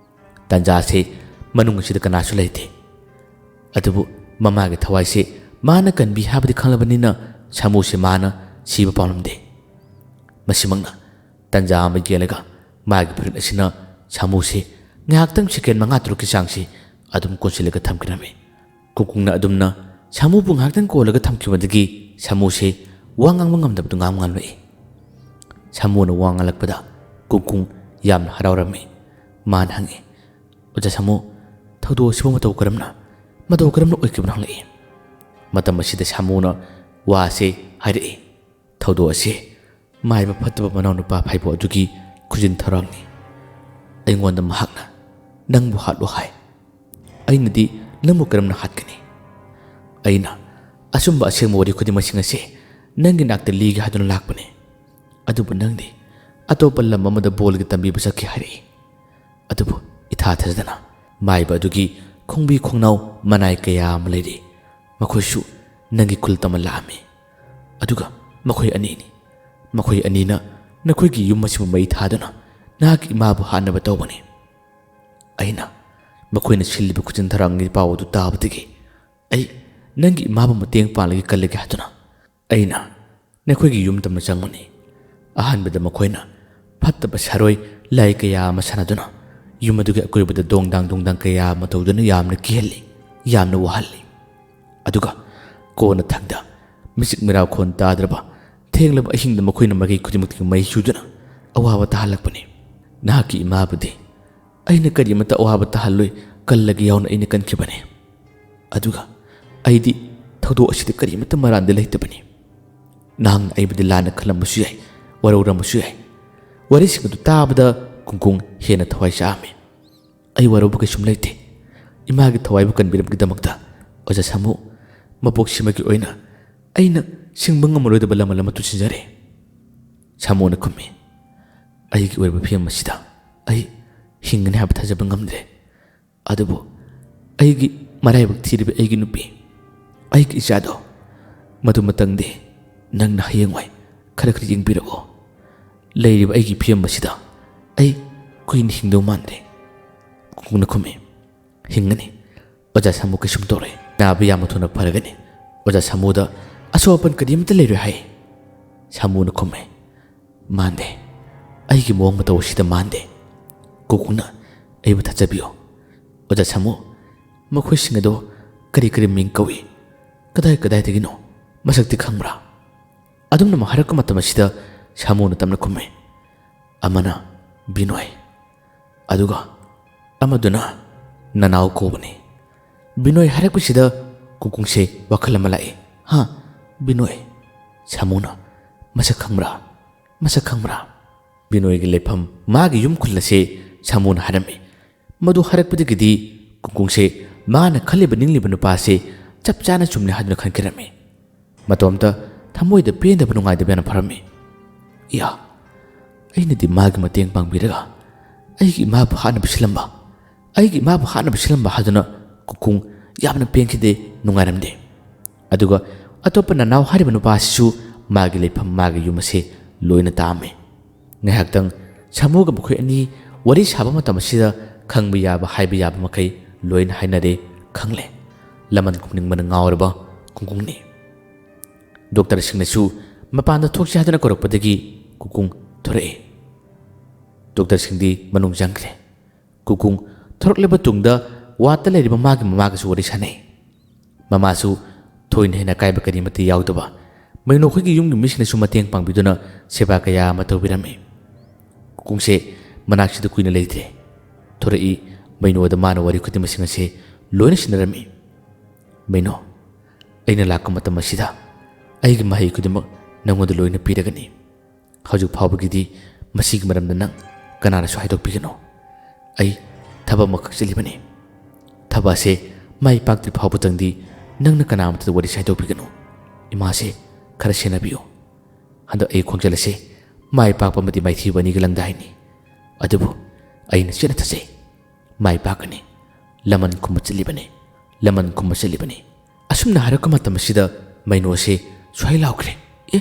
ꯇꯟꯖꯥꯁꯦ ꯃꯅꯨꯡ ꯑꯁꯤꯗ ꯀꯅꯥꯁꯨ ꯂꯩꯇꯦ꯫ ꯑꯗꯨꯕꯨ ꯃꯃꯥꯒꯤ ꯊꯋꯥꯏꯁꯦ ꯃꯥꯅ ꯀꯟꯕꯤ ꯍꯥꯏꯕꯗꯤ ꯈꯪꯂꯕꯅꯤꯅ ꯁꯥꯃꯨꯁꯦ ꯃꯥꯅ ꯁꯤꯕ ꯄꯥꯝꯂꯝꯗꯦ꯫ ꯃꯁꯤꯃꯛꯅ ꯇꯟꯖꯥ ꯑꯃ ꯌꯦꯡꯂꯒ ꯃꯥꯒꯤ ꯐꯨꯔꯤꯠ ꯑꯁꯤꯅ ꯁꯥꯃꯨꯁꯦ ꯉꯥꯏꯍꯥꯛꯇꯪ ꯁꯦꯀꯦꯟ ꯃꯉꯥ ꯇꯔꯨꯛꯀꯤ ꯆꯥꯡꯁꯦ ꯑꯗꯨꯝ ꯀꯣꯟꯁꯤꯜꯂꯒ ꯊꯝꯈꯤꯔꯝꯃꯤ꯫ ꯀꯨꯀꯨꯡꯅ ꯑꯗꯨꯝꯅ ꯁꯥꯃꯨꯕꯨ ꯉꯥꯏꯍꯥꯛꯇꯪ ꯀꯣꯜꯂꯒ ꯊꯝꯈꯤꯕꯗꯒꯤ ꯁꯥꯃꯨꯁꯦ ꯋꯥ ꯉꯥꯡꯕ ꯉꯝꯗꯕꯗꯨ ꯉꯥꯡꯕ ꯉꯝꯂꯛꯏ꯫ ꯁꯥꯃꯨꯅ ꯋꯥ ꯉꯥꯡꯂꯛꯄꯗ ꯀꯨꯀꯨꯡ ꯌꯥꯝꯅ ꯍꯔꯥꯎꯔꯝꯃꯤ꯫ ꯃꯥꯅ ꯍꯪꯉꯤ, "ꯑꯣꯖꯥ ꯁꯥꯃꯨ, "ꯊꯧꯗꯣꯛ ꯑꯁꯤꯕꯨ ꯃꯇꯧ ꯀꯔꯝꯅ, ꯃꯇꯧ ꯀꯔꯝꯅ ꯑꯣꯏꯈꯤꯕꯅꯣ?" ꯍꯪꯂꯛꯏ꯫ ꯃꯇꯝ ꯑꯁꯤꯗ ꯁꯥꯃꯨꯅ ꯋꯥꯁꯦ ꯍꯥꯏꯔꯛꯏ꯫ "ꯊꯧꯗꯣꯛ ꯑꯁꯤ ꯃꯥꯏꯕ ꯐꯠꯇꯕ ꯃꯅꯥꯎꯅꯨꯄꯥ ꯐꯥꯏꯕꯣꯛ ꯑꯗꯨꯒꯤ ꯈꯨꯖꯤꯟ ꯊꯧꯔꯥꯡꯅꯤ꯫ ꯑꯩꯉꯣꯟꯗ ꯃꯍꯥꯛꯅ ꯅꯪꯕꯨ ꯍꯥꯠꯂꯣ ꯍꯥꯏ꯫ ꯑꯩꯅꯗꯤ ꯅꯪꯕꯨ ꯀꯔꯝꯅ ꯍꯥꯠꯀꯅꯤ? ꯑꯩꯅ ꯑꯆꯨꯝꯕ ꯑꯁꯦꯡꯕ ꯋꯥꯔꯤ ꯈꯨꯗꯤꯡꯃꯛꯁꯤꯡ ꯑꯁꯦ ꯅꯪꯒꯤ ꯅꯥꯛꯇ ꯂꯤꯒꯦ ꯍꯥꯏꯗꯨꯅ ꯂꯥꯛꯄꯅꯤ꯫ ꯑꯗꯨꯕꯨ ꯅꯪꯗꯤ ꯑꯇꯣꯞꯄ ꯂꯝ ꯑꯃꯗ ꯕꯣꯜꯒꯤ ꯇꯝꯕꯤꯕ ꯆꯠꯈꯤ ꯍꯥꯏꯔꯛꯏ꯫ ꯑꯗꯨꯕꯨ ꯏꯊꯥ ꯊꯥꯖꯗꯅ ꯃꯥꯏꯕ ꯑꯗꯨꯒꯤ ꯈꯣꯡꯕꯤ ꯈꯣꯡꯅꯥꯎ ꯃꯅꯥꯏ ꯀꯌꯥ ꯑꯃ ꯂꯩꯔꯤ꯫ ꯃꯈꯣꯏꯁꯨ ꯅꯪꯒꯤ ꯈꯨꯜ ꯇꯝꯕ ꯂꯥꯛꯑꯝꯃꯤ꯫ ꯑꯗꯨꯒ ꯃꯈꯣꯏ ꯑꯅꯤꯅꯤ꯫ ꯃꯈꯣꯏ ꯑꯅꯤꯅ ꯅꯈꯣꯏꯒꯤ ꯌꯨꯝ ꯑꯁꯤꯕꯨ ꯃꯩ ꯊꯥꯗꯨꯅ ꯅꯍꯥꯛꯀꯤ ꯏꯃꯥꯕꯨ ꯍꯥꯠꯅꯕ ꯇꯧꯕꯅꯤ꯫ ꯑꯩꯅ ꯃꯈꯣꯏꯅ ꯁꯤꯜꯂꯤꯕ ꯈꯨꯖꯤꯟ ꯊꯔꯥꯡꯒꯤ ꯄꯥꯎ ꯑꯗꯨ ꯇꯥꯕꯗꯒꯤ ꯑꯩ ꯅꯪꯒꯤ ꯏꯃꯥꯕꯨ ꯃꯇꯦꯡ ꯄꯥꯡꯂꯒꯦ ꯀꯜꯂꯒꯦ ꯍꯥꯏꯗꯨꯅ ꯑꯩꯅ ꯅꯈꯣꯏꯒꯤ ꯌꯨꯝ ꯇꯝꯅ ꯆꯪꯕꯅꯤ꯫ ꯑꯍꯥꯟꯕꯗ ꯃꯈꯣꯏꯅ ꯐꯠꯇꯕ ꯁꯥꯔꯣꯏ ꯂꯥꯏ ꯀꯌꯥ ꯑꯃ ꯁꯥꯟꯅꯗꯨꯅ ꯌꯨꯝ ꯑꯗꯨꯒꯤ ꯑꯀꯣꯏꯕꯗ ꯗꯣꯡꯗꯥꯡ ꯗꯣꯡꯗꯥꯡ ꯀꯌꯥ ꯑꯃ ꯇꯧꯗꯨꯅ ꯌꯥꯝꯅ ꯀꯤꯍꯜꯂꯤ, ꯌꯥꯝꯅ ꯋꯥꯍꯜꯂꯤ꯫ ꯑꯗꯨꯒ ꯀꯣꯟꯅ ꯊꯪꯗ ꯃꯤꯆꯤꯛ ꯃꯤꯔꯥꯎꯈꯣꯟ ꯇꯥꯗ꯭ꯔꯕ ꯊꯦꯡꯂꯕ ꯑꯍꯤꯡꯗ ꯃꯈꯣꯏꯅ ꯃꯥꯏꯀꯩ ꯈꯨꯗꯤꯡꯃꯛꯇꯒꯤ ꯃꯩ ꯆꯨꯗꯨꯅ ꯑꯋꯥꯕ ꯇꯥꯍꯜꯂꯛꯄꯅꯤ꯫ ꯅꯍꯥꯛꯀꯤ ꯏꯃꯥꯕꯨꯗꯤ ꯑꯩꯅ ꯀꯔꯤꯃꯠꯇ ꯑꯋꯥꯕ ꯇꯥꯍꯜꯂꯣꯏ, ꯀꯜꯂꯒꯦ ꯌꯥꯎꯅ ꯑꯩꯅ ꯀꯟꯈꯤꯕꯅꯤ꯫ ꯑꯗꯨꯒ ꯑꯩꯗꯤ ꯊꯧꯗꯣꯛ ꯑꯁꯤꯗ ꯀꯔꯤꯃꯠꯇ ꯃꯔꯥꯟꯗꯤ ꯂꯩꯇꯕꯅꯤ꯫ ꯅꯍꯥꯛꯅ ꯑꯩꯕꯨꯗꯤ ꯂꯥꯟꯅ ꯈꯜꯂꯝꯕꯁꯨ ꯌꯥꯏ, ꯋꯥꯔꯧꯔꯝꯕꯁꯨ ꯌꯥꯏ꯫ ꯋꯥꯔꯤꯁꯤꯡ ꯑꯗꯨ ꯇꯥꯕꯗ ꯀꯨꯡꯀꯨꯡ ꯍꯦꯟꯅ ꯊꯋꯥꯏ ꯆꯥꯛꯑꯝꯃꯤ꯫ ꯑꯩ ꯋꯥꯔꯧꯕ ꯀꯩꯁꯨꯝ ꯂꯩꯇꯦ꯫ ꯏꯃꯥꯒꯤ ꯊꯋꯥꯏꯕꯨ ꯀꯟꯕꯤꯔꯝꯕꯒꯤꯗꯃꯛꯇ ꯑꯣꯖꯥ ꯁꯥꯃꯨ, ꯃꯄꯣꯛꯁꯤꯃꯒꯤ ꯑꯣꯏꯅ ꯑꯩꯅ ꯁꯤꯡꯕ ꯉꯝꯃꯔꯣꯏꯗꯕ ꯂꯃꯟ ꯑꯃ ꯇꯨꯁꯤꯟꯖꯔꯦ꯫ ꯁꯥꯃꯨꯅ ꯈꯨꯝꯃꯤ꯫ ꯑꯩꯒꯤ ꯑꯣꯏꯔꯤꯕ ꯐꯤꯕꯝ ꯑꯁꯤꯗ ꯑꯩ ꯍꯤꯡꯒꯅꯤ ꯍꯥꯏꯕ ꯊꯥꯖꯕ ꯉꯝꯗ꯭ꯔꯦ꯫ ꯑꯗꯨꯕꯨ ꯑꯩꯒꯤ ꯃꯔꯥꯏꯕꯛ ꯊꯤꯔꯤꯕ ꯑꯩꯒꯤ ꯅꯨꯄꯤ, ꯑꯩꯒꯤ ꯏꯆꯥꯗꯣ, ꯃꯗꯨꯃꯇꯪꯗꯤ ꯅꯪꯅ ꯍꯌꯦꯡꯋꯥꯏ ꯈꯔ ꯈꯔ ꯌꯦꯡꯕꯤꯔꯛꯑꯣ꯫ ꯂꯩꯔꯤꯕ ꯑꯩꯒꯤ ꯐꯤꯕꯝ ꯑꯁꯤꯗ ꯑꯩ ꯀꯨꯏꯅ ꯍꯤꯡꯗꯧ ꯃꯥꯟꯗ꯭ꯔꯦ꯫ ꯀꯨꯡꯀꯨꯡꯅ ꯈꯨꯝꯃꯤ꯫ ꯍꯤꯡꯒꯅꯤ꯫ ꯑꯣꯖꯥ ꯁꯥꯃꯨ ꯀꯩꯁꯨꯝ ꯇꯧꯔꯣꯏ꯫ ꯅꯥꯕ ꯌꯥꯝꯅ ꯊꯨꯅ ꯐꯔꯒꯅꯤ꯫ ꯑꯣꯖꯥ ꯁꯥꯃꯨꯗ ꯑꯁꯣꯛ ꯑꯄꯟ ꯀꯔꯤꯝꯇ ꯂꯩꯔꯣꯏ ꯍꯥꯏ꯫ ꯁꯥꯃꯨꯅ ꯈꯨꯝꯃꯦ꯫ ꯃꯥꯟꯗꯦ꯫ ꯑꯩꯒꯤ ꯃꯑꯣꯡ ꯃꯇꯧ ꯑꯁꯤꯗ ꯃꯥꯟꯗꯦ꯫ ꯀꯨꯡꯀꯨꯡꯅ ꯑꯩꯕꯨ ꯊꯥꯖꯕꯤꯌꯨ꯫ ꯑꯣꯖꯥ ꯁꯥꯃꯨ, ꯃꯈꯣꯏꯁꯤꯡ ꯑꯗꯣ ꯀꯔꯤ ꯀꯔꯤ ꯃꯤꯡ ꯀꯧꯏ? ꯀꯗꯥꯏ ꯀꯗꯥꯏꯗꯒꯤꯅꯣ? ꯃꯁꯛꯇꯤ ꯈꯪꯕ꯭ꯔꯥ? ꯑꯗꯨꯝꯅ ꯑꯃꯨꯛ ꯍꯥꯏꯔꯛꯄ ꯃꯇꯝ ꯑꯁꯤꯗ ꯁꯥꯃꯨꯅ ꯇꯞꯅ ꯈꯨꯝꯃꯦ꯫ ꯑꯃꯅ ꯕꯤꯅꯣꯏ, ꯑꯗꯨꯒ ꯑꯃꯗꯨꯅ "ꯅꯅꯥꯎ ꯀꯧꯕꯅꯤ꯫" ꯕꯤꯅꯣꯏ ꯍꯥꯏꯔꯛꯄꯁꯤꯗ ꯀꯨꯡꯀꯨꯡꯁꯦ ꯋꯥꯈꯜ ꯑꯃ ꯂꯥꯛꯏ꯫ "ꯍꯥ? ꯕꯤꯅꯣꯏ?" ꯁꯥꯃꯨꯅ, "ꯃꯁꯛ ꯈꯪꯕ꯭ꯔꯥ? ꯃꯁꯛ ꯈꯪꯕ꯭ꯔꯥ?" ꯕꯤꯅꯣꯏꯒꯤ ꯂꯩꯐꯝ, ꯃꯥꯒꯤ ꯌꯨꯝ ꯈꯨꯜ ꯑꯁꯦ ꯁꯥꯃꯨꯅ ꯍꯥꯏꯔꯝꯃꯤ꯫ ꯃꯗꯨ ꯍꯥꯏꯔꯛꯄꯗꯒꯤꯗꯤ ꯀꯨꯡꯀꯨꯡꯁꯦ ꯃꯥꯅ ꯈꯜꯂꯤꯕ ꯅꯤꯡꯂꯤꯕ ꯅꯨꯄꯥ ꯑꯁꯦ ꯆꯞ ꯆꯥꯅ ꯆꯨꯝꯂꯦ ꯍꯥꯏꯗꯨꯅ ꯈꯟꯈꯤꯔꯝꯃꯤ꯫ ꯃꯇꯣꯝꯇ ꯊꯃꯣꯏꯗ ꯄꯦꯟꯗꯕ ꯅꯨꯡꯉꯥꯏꯇꯕ ꯌꯥꯝꯅ ꯐꯥꯎꯔꯝꯃꯤ꯫ "ꯏꯌꯥ, ꯑꯩꯅꯗꯤ ꯃꯥꯒꯤ ꯃꯇꯦꯡ ꯄꯥꯡꯕꯤꯔꯒ ꯑꯩꯒꯤ ꯏꯃꯥꯕꯨ ꯍꯥꯠꯅꯕ ꯁꯤꯜꯂꯝꯕ, ꯑꯩꯒꯤ ꯏꯃꯥꯕꯨ ꯍꯥꯠꯅꯕ ꯁꯤꯜꯂꯝꯕ" ꯍꯥꯏꯗꯨꯅ ꯀꯨꯡꯀꯨꯡ ꯌꯥꯝꯅ ꯄꯦꯟꯈꯤꯗꯦ, ꯅꯨꯡꯉꯥꯏꯔꯝꯗꯦ꯫ ꯑꯗꯨꯒ ꯑꯇꯣꯞꯄ ꯅꯅꯥꯎ ꯍꯥꯏꯔꯤꯕ ꯅꯨꯄꯥ ꯑꯁꯤꯁꯨ ꯃꯥꯒꯤ ꯂꯩꯐꯝ, ꯃꯥꯒꯤ ꯌꯨꯝ ꯑꯁꯦ ꯂꯣꯏꯅ ꯇꯥꯛꯑꯝꯃꯤ꯫ ꯉꯥꯏꯍꯥꯛꯇꯪ ꯁꯥꯃꯨꯒ ꯃꯈꯣꯏ ꯑꯅꯤ ꯋꯥꯔꯤ ꯁꯥꯕ ꯃꯇꯝ ꯑꯁꯤꯗ ꯈꯪꯕ ꯌꯥꯕ, ꯍꯥꯏꯕ ꯌꯥꯕ ꯃꯈꯩ ꯂꯣꯏꯅ ꯍꯥꯏꯅꯔꯦ, ꯈꯪꯂꯦ꯫ ꯂꯃꯟ ꯈꯨꯝꯅꯤꯡꯕꯅ ꯉꯥꯎꯔꯕ ꯀꯨꯡꯀꯨꯡꯅꯤ꯫ ꯗꯣꯛꯇꯔꯁꯤꯡꯅꯁꯨ ꯃꯄꯥꯟꯗ ꯊꯣꯛꯁꯤ ꯍꯥꯏꯗꯨꯅ ꯀꯧꯔꯛꯄꯗꯒꯤ ꯀꯨꯡꯀꯨꯡ ꯊꯣꯔꯛꯏ꯫ ꯗꯣꯛꯇꯔꯁꯤꯡꯗꯤ ꯃꯅꯨꯡ ꯆꯪꯈ꯭ꯔꯦ꯫ ꯀꯨꯡꯀꯨꯡ ꯊꯣꯔꯛꯂꯕ ꯇꯨꯡꯗ ꯋꯥꯠꯇ ꯂꯩꯔꯤꯕ ꯃꯥꯒꯤ ꯃꯃꯥꯒꯁꯨ ꯋꯥꯔꯤ ꯁꯥꯟꯅꯩ꯫ ꯃꯃꯥꯁꯨ ꯊꯣꯏꯅ ꯍꯦꯟꯅ ꯑꯀꯥꯏꯕ ꯀꯔꯤꯃꯠꯇ ꯌꯥꯎꯗꯕ, ꯃꯩꯅꯣ ꯑꯩꯈꯣꯏꯒꯤ ꯌꯨꯝꯒꯤ ꯃꯤꯁꯤꯡꯅꯁꯨ ꯃꯇꯦꯡ ꯄꯥꯡꯕꯤꯗꯨꯅ ꯁꯦꯕꯥ ꯀꯌꯥ ꯑꯃ ꯇꯧꯕꯤꯔꯝꯃꯤ꯫ ꯀꯨꯡꯀꯨꯡꯁꯦ ꯃꯅꯥꯛꯁꯤꯗ ꯀꯨꯏꯅ ꯂꯩꯇ꯭ꯔꯦ꯫ ꯊꯣꯔꯛꯏ꯫ ꯃꯩꯅꯣꯗ ꯃꯥꯅ ꯋꯥꯔꯤ ꯈꯨꯗꯤꯡꯃꯛꯁꯤꯡ ꯑꯁꯦ ꯂꯣꯏꯅ ꯁꯤꯟꯅꯔꯝꯃꯤ꯫ "ꯃꯩꯅꯣ, ꯑꯩꯅ ꯂꯥꯛꯄ ꯃꯇꯝ ꯑꯁꯤꯗ ꯑꯩꯒꯤ ꯃꯍꯩ ꯈꯨꯗꯤꯡꯃꯛ ꯅꯪꯉꯣꯟꯗ ꯂꯣꯏꯅ ꯄꯤꯔꯒꯅꯤ꯫ ꯍꯧꯖꯤꯛ ꯐꯥꯎꯕꯒꯤꯗꯤ ꯃꯁꯤꯒꯤ ꯃꯔꯝꯗ ꯅꯪ ꯀꯅꯥꯅꯁꯨ ꯍꯥꯏꯗꯣꯛꯄꯤꯒꯅꯨ꯫ ꯑꯩ ꯊꯕꯛ ꯑꯃꯈꯛ ꯆꯠꯂꯤꯕꯅꯤ꯫ ꯊꯕꯛ ꯑꯁꯦ ꯃꯥꯏ ꯄꯥꯛꯇ꯭ꯔꯤ ꯐꯥꯎꯕꯗꯪꯗꯤ ꯅꯪꯅ ꯀꯅꯥ ꯑꯃꯠꯇꯗ ꯋꯥꯔꯤꯁꯦ ꯍꯥꯏꯗꯣꯛꯄꯤꯒꯅꯨ꯫ ꯏꯃꯥꯁꯦ ꯈꯔ ꯁꯦꯟꯅꯕꯤꯌꯨ꯫ ꯍꯟꯗꯛ ꯑꯩ ꯈꯣꯡꯆꯠ ꯑꯁꯦ ꯃꯥꯏ ꯄꯥꯛꯄ ꯑꯃꯗꯤ ꯃꯥꯏꯊꯤꯕ ꯑꯅꯤꯒꯤ ꯂꯪꯗꯥꯏꯅꯤ꯫ ꯑꯗꯨꯕꯨ ꯑꯩꯅ ꯆꯦꯠꯅ ꯊꯥꯖꯩ, ꯃꯥꯏ ꯄꯥꯛꯀꯅꯤ꯫ ꯂꯃꯟ ꯈꯨꯝꯕ ꯆꯠꯂꯤꯕꯅꯤ, ꯂꯃꯟ ꯈꯨꯝꯕ ꯆꯠꯂꯤꯕꯅꯤ꯫" ꯑꯁꯨꯝꯅ ꯍꯥꯏꯔꯛꯄ ꯃꯇꯝ ꯑꯁꯤꯗ ꯃꯩꯅꯣ ꯑꯁꯤ ꯁ꯭ꯋꯥꯏ ꯂꯥꯎꯈ꯭ꯔꯦ꯫ "ꯑꯦ,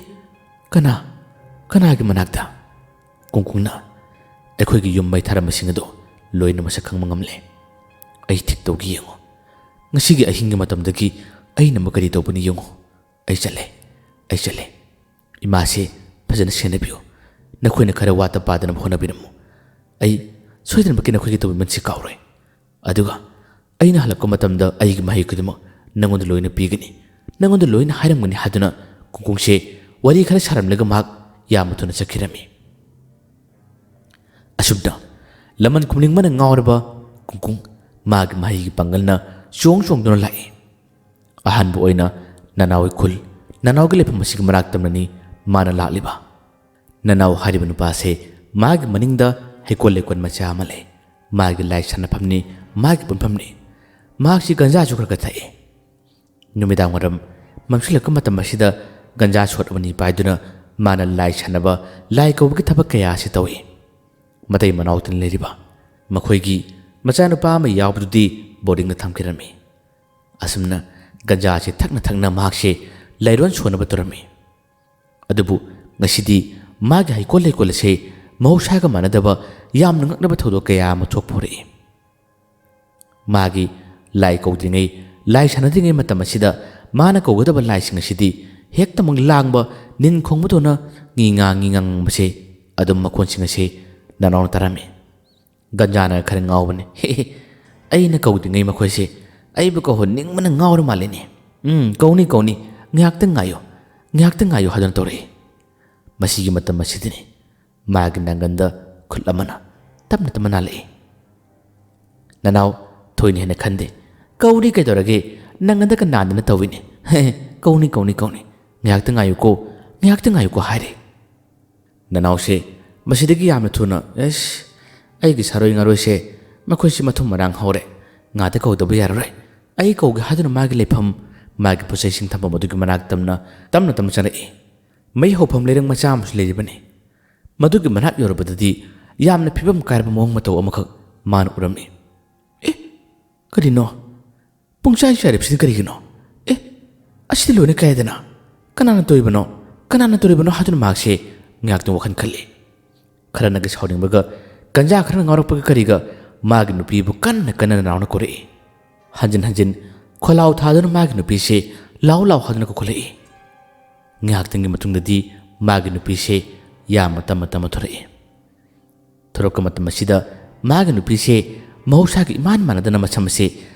ꯀꯅꯥ? ꯀꯅꯥꯒꯤ ꯃꯅꯥꯛꯇ?" ꯀꯨꯡꯀꯨꯡꯅ꯫ "ꯑꯩꯈꯣꯏꯒꯤ ꯌꯨꯝ ꯃꯩ ꯊꯥꯔꯝꯕꯁꯤꯡ ꯑꯗꯣ ꯂꯣꯏꯅ ꯃꯁꯛ ꯈꯪꯕ ꯉꯝꯂꯦ꯫ ꯑꯩ ꯊꯤꯛ ꯇꯧꯒꯦ ꯌꯦꯡꯉꯨ꯫ ꯉꯁꯤꯒꯤ ꯑꯍꯤꯡꯒꯤ ꯃꯇꯝꯗꯒꯤ ꯑꯩꯅ ꯑꯃꯨꯛ ꯀꯔꯤ ꯇꯧꯕꯅꯤ ꯌꯦꯡꯉꯨ꯫ ꯑꯩ ꯆꯠꯂꯦ, ꯑꯩ ꯆꯠꯂꯦ꯫ ꯏꯃꯥꯁꯦ ꯐꯖꯅ ꯁꯦꯟꯅꯕꯤꯌꯨ꯫ ꯅꯈꯣꯏꯅ ꯈꯔ ꯋꯥꯠꯇ ꯄꯥꯗꯅꯕ ꯍꯣꯠꯅꯕꯤꯔꯝꯃꯨ꯫ ꯑꯩ ꯁꯣꯏꯗꯅꯃꯛꯀꯤ ꯅꯈꯣꯏꯒꯤ ꯇꯧꯕꯤꯃꯜꯁꯤ ꯀꯥꯎꯔꯣꯏ꯫ ꯑꯗꯨꯒ ꯑꯩꯅ ꯍꯜꯂꯛꯄ ꯃꯇꯝꯗ ꯑꯩꯒꯤ ꯃꯍꯩ ꯈꯨꯗꯤꯡꯃꯛ ꯅꯪꯉꯣꯟꯗ ꯂꯣꯏꯅ ꯄꯤꯒꯅꯤ, ꯅꯪꯉꯣꯟꯗ ꯂꯣꯏꯅ ꯍꯥꯏꯔꯝꯒꯅꯤ" ꯍꯥꯏꯗꯨꯅ ꯀꯨꯡꯀꯨꯡꯁꯦ ꯋꯥꯔꯤ ꯈꯔ ꯁꯥꯔꯝꯂꯒ ꯃꯍꯥꯛ ꯌꯥꯝꯅ ꯊꯨꯅ ꯆꯠꯈꯤꯔꯝꯃꯤ꯫ ꯑꯁꯨꯝꯅ ꯂꯃꯟ ꯈꯨꯝꯅꯤꯡꯕꯅ ꯉꯥꯎꯔꯕ ꯀꯨꯡꯀꯨꯡ ꯃꯥꯒꯤ ꯃꯍꯩꯒꯤ ꯄꯥꯡꯒꯜꯅ ꯆꯣꯡ ꯆꯣꯡꯗꯨꯅ ꯂꯥꯛꯏ꯫ ꯑꯍꯥꯟꯕ ꯑꯣꯏꯅ ꯅꯅꯥꯎꯒꯤ ꯈꯨꯜ, ꯅꯅꯥꯎꯒꯤ ꯂꯩꯐꯝ ꯑꯁꯤꯒꯤ ꯃꯅꯥꯛ ꯇꯝꯅꯅꯤ ꯃꯥꯅ ꯂꯥꯛꯂꯤꯕ꯫ ꯅꯅꯥꯎ ꯍꯥꯏꯔꯤꯕ ꯅꯨꯄꯥꯁꯦ ꯃꯥꯒꯤ ꯃꯅꯤꯡꯗ ꯍꯩꯀꯣꯜ ꯂꯩꯀꯣꯜ ꯃꯆꯥ ꯑꯃ ꯂꯩ꯫ ꯃꯥꯒꯤ ꯂꯥꯏ ꯁꯥꯟꯅꯐꯝꯅꯤ, ꯃꯥꯒꯤ ꯄꯨꯟꯐꯝꯅꯤ꯫ ꯃꯍꯥꯛꯁꯤ ꯒꯟꯖꯥꯁꯨ ꯈꯔ ꯈꯔ ꯊꯛꯏ꯫ ꯅꯨꯃꯤꯗꯥꯡ ꯋꯥꯏꯔꯝ ꯃꯝꯁꯤꯜꯂꯛꯄ ꯃꯇꯝ ꯑꯁꯤꯗ ꯒꯟꯖꯥ ꯁꯣꯠ ꯑꯃꯅꯤ ꯄꯥꯏꯗꯨꯅ ꯃꯥꯅ ꯂꯥꯏ ꯁꯥꯟꯅꯕ, ꯂꯥꯏ ꯀꯧꯕꯒꯤ ꯊꯕꯛ ꯀꯌꯥ ꯑꯁꯤ ꯇꯧꯏ꯫ ꯃꯇꯩ ꯃꯅꯥꯎꯇꯅ ꯂꯩꯔꯤꯕ ꯃꯈꯣꯏꯒꯤ ꯃꯆꯥꯅꯨꯄꯥ ꯑꯃ ꯌꯥꯎꯕꯗꯨꯗꯤ ꯕꯣꯔꯗꯤꯡꯗ ꯊꯝꯈꯤꯔꯝꯃꯤ꯫ ꯑꯁꯨꯝꯅ ꯒꯟꯖꯥꯁꯤ ꯊꯛꯅ ꯊꯛꯅ ꯃꯍꯥꯛꯁꯦ ꯂꯥꯏꯔꯣꯟ ꯁꯣꯟꯅꯕ ꯇꯧꯔꯝꯃꯤ꯫ ꯑꯗꯨꯕꯨ ꯉꯁꯤꯗꯤ ꯃꯥꯒꯤ ꯍꯩꯀꯣꯜ ꯂꯩꯀꯣꯜ ꯑꯁꯦ ꯃꯍꯧꯁꯥꯒ ꯃꯥꯟꯅꯗꯕ ꯌꯥꯝꯅ ꯉꯛꯅꯕ ꯊꯧꯗꯣꯛ ꯀꯌꯥ ꯑꯃ ꯊꯣꯛꯄ ꯍꯧꯔꯛꯏ꯫ ꯃꯥꯒꯤ ꯂꯥꯏ ꯀꯧꯗ꯭ꯔꯤꯉꯩ, ꯂꯥꯏ ꯁꯥꯟꯅꯗ꯭ꯔꯤꯉꯩ ꯃꯇꯝ ꯑꯁꯤꯗ ꯃꯥꯅ ꯀꯧꯒꯗꯕ ꯂꯥꯏꯁꯤꯡ ꯑꯁꯤꯗꯤ ꯍꯦꯛꯇꯃꯛ ꯂꯥꯡꯕ, ꯅꯤꯟ ꯈꯣꯡꯕꯗꯧꯅ ꯉꯤ ꯉꯥ ꯉꯤ ꯉꯥ ꯉꯪꯕꯁꯦ, ꯑꯗꯨꯝ ꯃꯈꯣꯟꯁꯤꯡ ꯑꯁꯦ ꯅꯅꯥꯎꯅ ꯇꯥꯔꯝꯃꯤ꯫ ꯒꯟꯖꯥꯅ ꯈꯔ ꯉꯥꯎꯕꯅꯤ꯫ "ꯍꯦ, ꯍꯦ, ꯑꯩꯅ ꯀꯧꯗ꯭ꯔꯤꯉꯩ ꯃꯈꯣꯏꯁꯦ ꯑꯩꯕꯨ ꯀꯧꯍꯟꯅꯤꯡꯕꯅ ꯉꯥꯎꯔ ꯃꯥꯜꯂꯤꯅꯦ꯫ ꯎꯝ, ꯀꯧꯅꯤ, ꯀꯧꯅꯤ, ꯉꯥꯏꯍꯥꯛꯇꯪ ꯉꯥꯏꯌꯨ, ꯉꯥꯏꯍꯥꯛꯇꯪ ꯉꯥꯏꯌꯨ" ꯍꯥꯏꯗꯨꯅ ꯇꯧꯔꯛꯏ꯫ ꯃꯁꯤꯒꯤ ꯃꯇꯝ ꯑꯁꯤꯗꯅꯤ ꯃꯥꯒꯤ ꯅꯪꯒꯟꯗ ꯈꯨꯠ ꯑꯃꯅ ꯇꯞꯅ ꯇꯞꯅ ꯅꯥꯜꯂꯛꯏ꯫ "ꯅꯅꯥꯎ, ꯊꯣꯏꯅ ꯍꯦꯟꯅ ꯈꯟꯗꯦ꯫ ꯀꯧꯔꯤ ꯀꯩꯗꯧꯔꯒꯦ? ꯅꯪꯒꯟꯗꯒ ꯅꯥꯟꯗꯅ ꯇꯧꯏꯅꯦ꯫ ꯍꯦ, ꯍꯦ, ꯀꯧꯅꯤ, ꯀꯧꯅꯤ, ꯀꯧꯅꯤ꯫ ꯉꯥꯏꯍꯥꯛꯇꯪ ꯉꯥꯏꯌꯨꯀꯣ, ꯉꯥꯏꯍꯥꯛꯇꯪ ꯉꯥꯏꯌꯨꯀꯣ" ꯍꯥꯏꯔꯦ꯫ ꯅꯅꯥꯎꯁꯦ ꯃꯁꯤꯗꯒꯤ ꯌꯥꯝꯅ ꯊꯨꯅ, "ꯑꯦꯁ, ꯑꯩꯒꯤ ꯁꯥꯔꯣꯏ ꯉꯥꯔꯣꯏꯁꯦ, ꯃꯈꯣꯏꯁꯤ ꯃꯊꯨꯝ ꯃꯔꯥꯡ ꯍꯧꯔꯦ꯫ ꯉꯥꯗ ꯀꯧꯗꯕ ꯌꯥꯔꯔꯣꯏ꯫ ꯑꯩ ꯀꯧꯒꯦ" ꯍꯥꯏꯗꯨꯅ ꯃꯥꯒꯤ ꯂꯩꯐꯝ, ꯃꯥꯒꯤ ꯄꯣꯠꯆꯩꯁꯤꯡ ꯊꯝꯐꯝ ꯑꯗꯨꯒꯤ ꯃꯅꯥꯛ ꯇꯝꯅ, ꯇꯞꯅ ꯇꯞꯅ ꯆꯪꯂꯛꯏ꯫ ꯃꯩ ꯍꯧꯐꯝ ꯂꯩꯔꯪ ꯃꯆꯥ ꯑꯃꯁꯨ ꯂꯩꯔꯤꯕꯅꯤ꯫ ꯃꯗꯨꯒꯤ ꯃꯅꯥꯛ ꯌꯧꯔꯕꯗꯗꯤ ꯌꯥꯝꯅ ꯐꯤꯕꯝ ꯀꯥꯏꯔꯕ ꯃꯑꯣꯡ ꯃꯇꯧ ꯑꯃꯈꯛ ꯃꯥꯅ ꯎꯔꯝꯃꯤ꯫ "ꯑꯦ, ꯀꯔꯤꯅꯣ? ꯄꯨꯡꯆꯥꯏ ꯆꯥꯏꯔꯤꯕꯁꯤꯅ ꯀꯔꯤꯒꯤꯅꯣ? ꯑꯦ, ꯑꯁꯤꯗꯤ ꯂꯣꯏꯅ ꯀꯥꯏꯗꯅ? ꯀꯅꯥꯅ ꯇꯧꯔꯤꯕꯅꯣ? ꯀꯅꯥꯅ ꯇꯧꯔꯤꯕꯅꯣ?" ꯍꯥꯏꯗꯨꯅ ꯃꯍꯥꯛꯁꯦ ꯉꯥꯏꯍꯥꯛꯇꯪ ꯋꯥꯈꯜ ꯈꯜꯂꯤ꯫ ꯈꯔꯅꯒ ꯁꯥꯎꯅꯤꯡꯕꯒ, ꯒꯟꯖꯥ ꯈꯔꯅ ꯉꯥꯎꯔꯛꯄꯒ ꯀꯔꯤꯒ, ꯃꯥꯒꯤ ꯅꯨꯄꯤꯕꯨ ꯀꯟꯅ ꯀꯟꯅ ꯅꯅꯥꯎꯅ ꯀꯧꯔꯛꯏ꯫ ꯍꯟꯖꯤꯟ ꯍꯟꯖꯤꯟ ꯈꯣꯜꯂꯥꯎ ꯊꯥꯗꯨꯅ ꯃꯥꯒꯤ ꯅꯨꯄꯤꯁꯦ "ꯂꯥꯎ, ꯂꯥꯎ" ꯍꯥꯏꯗꯨꯅ ꯀꯧꯈꯠꯂꯛꯏ꯫ ꯉꯥꯏꯍꯥꯛꯇꯪꯒꯤ ꯃꯇꯨꯡꯗꯗꯤ ꯃꯥꯒꯤ ꯅꯨꯄꯤꯁꯦ ꯌꯥꯝꯅ ꯇꯞꯅ ꯇꯞꯅ ꯊꯣꯔꯛꯏ꯫ ꯊꯣꯔꯛꯄ ꯃꯇꯝ ꯑꯁꯤꯗ ꯃꯥꯒꯤ ꯅꯨꯄꯤꯁꯦ ꯃꯍꯧꯁꯥꯒ ꯏꯃꯥꯟ ꯃꯥꯟꯅꯗꯅ ꯃꯁꯝ ꯑꯁꯦ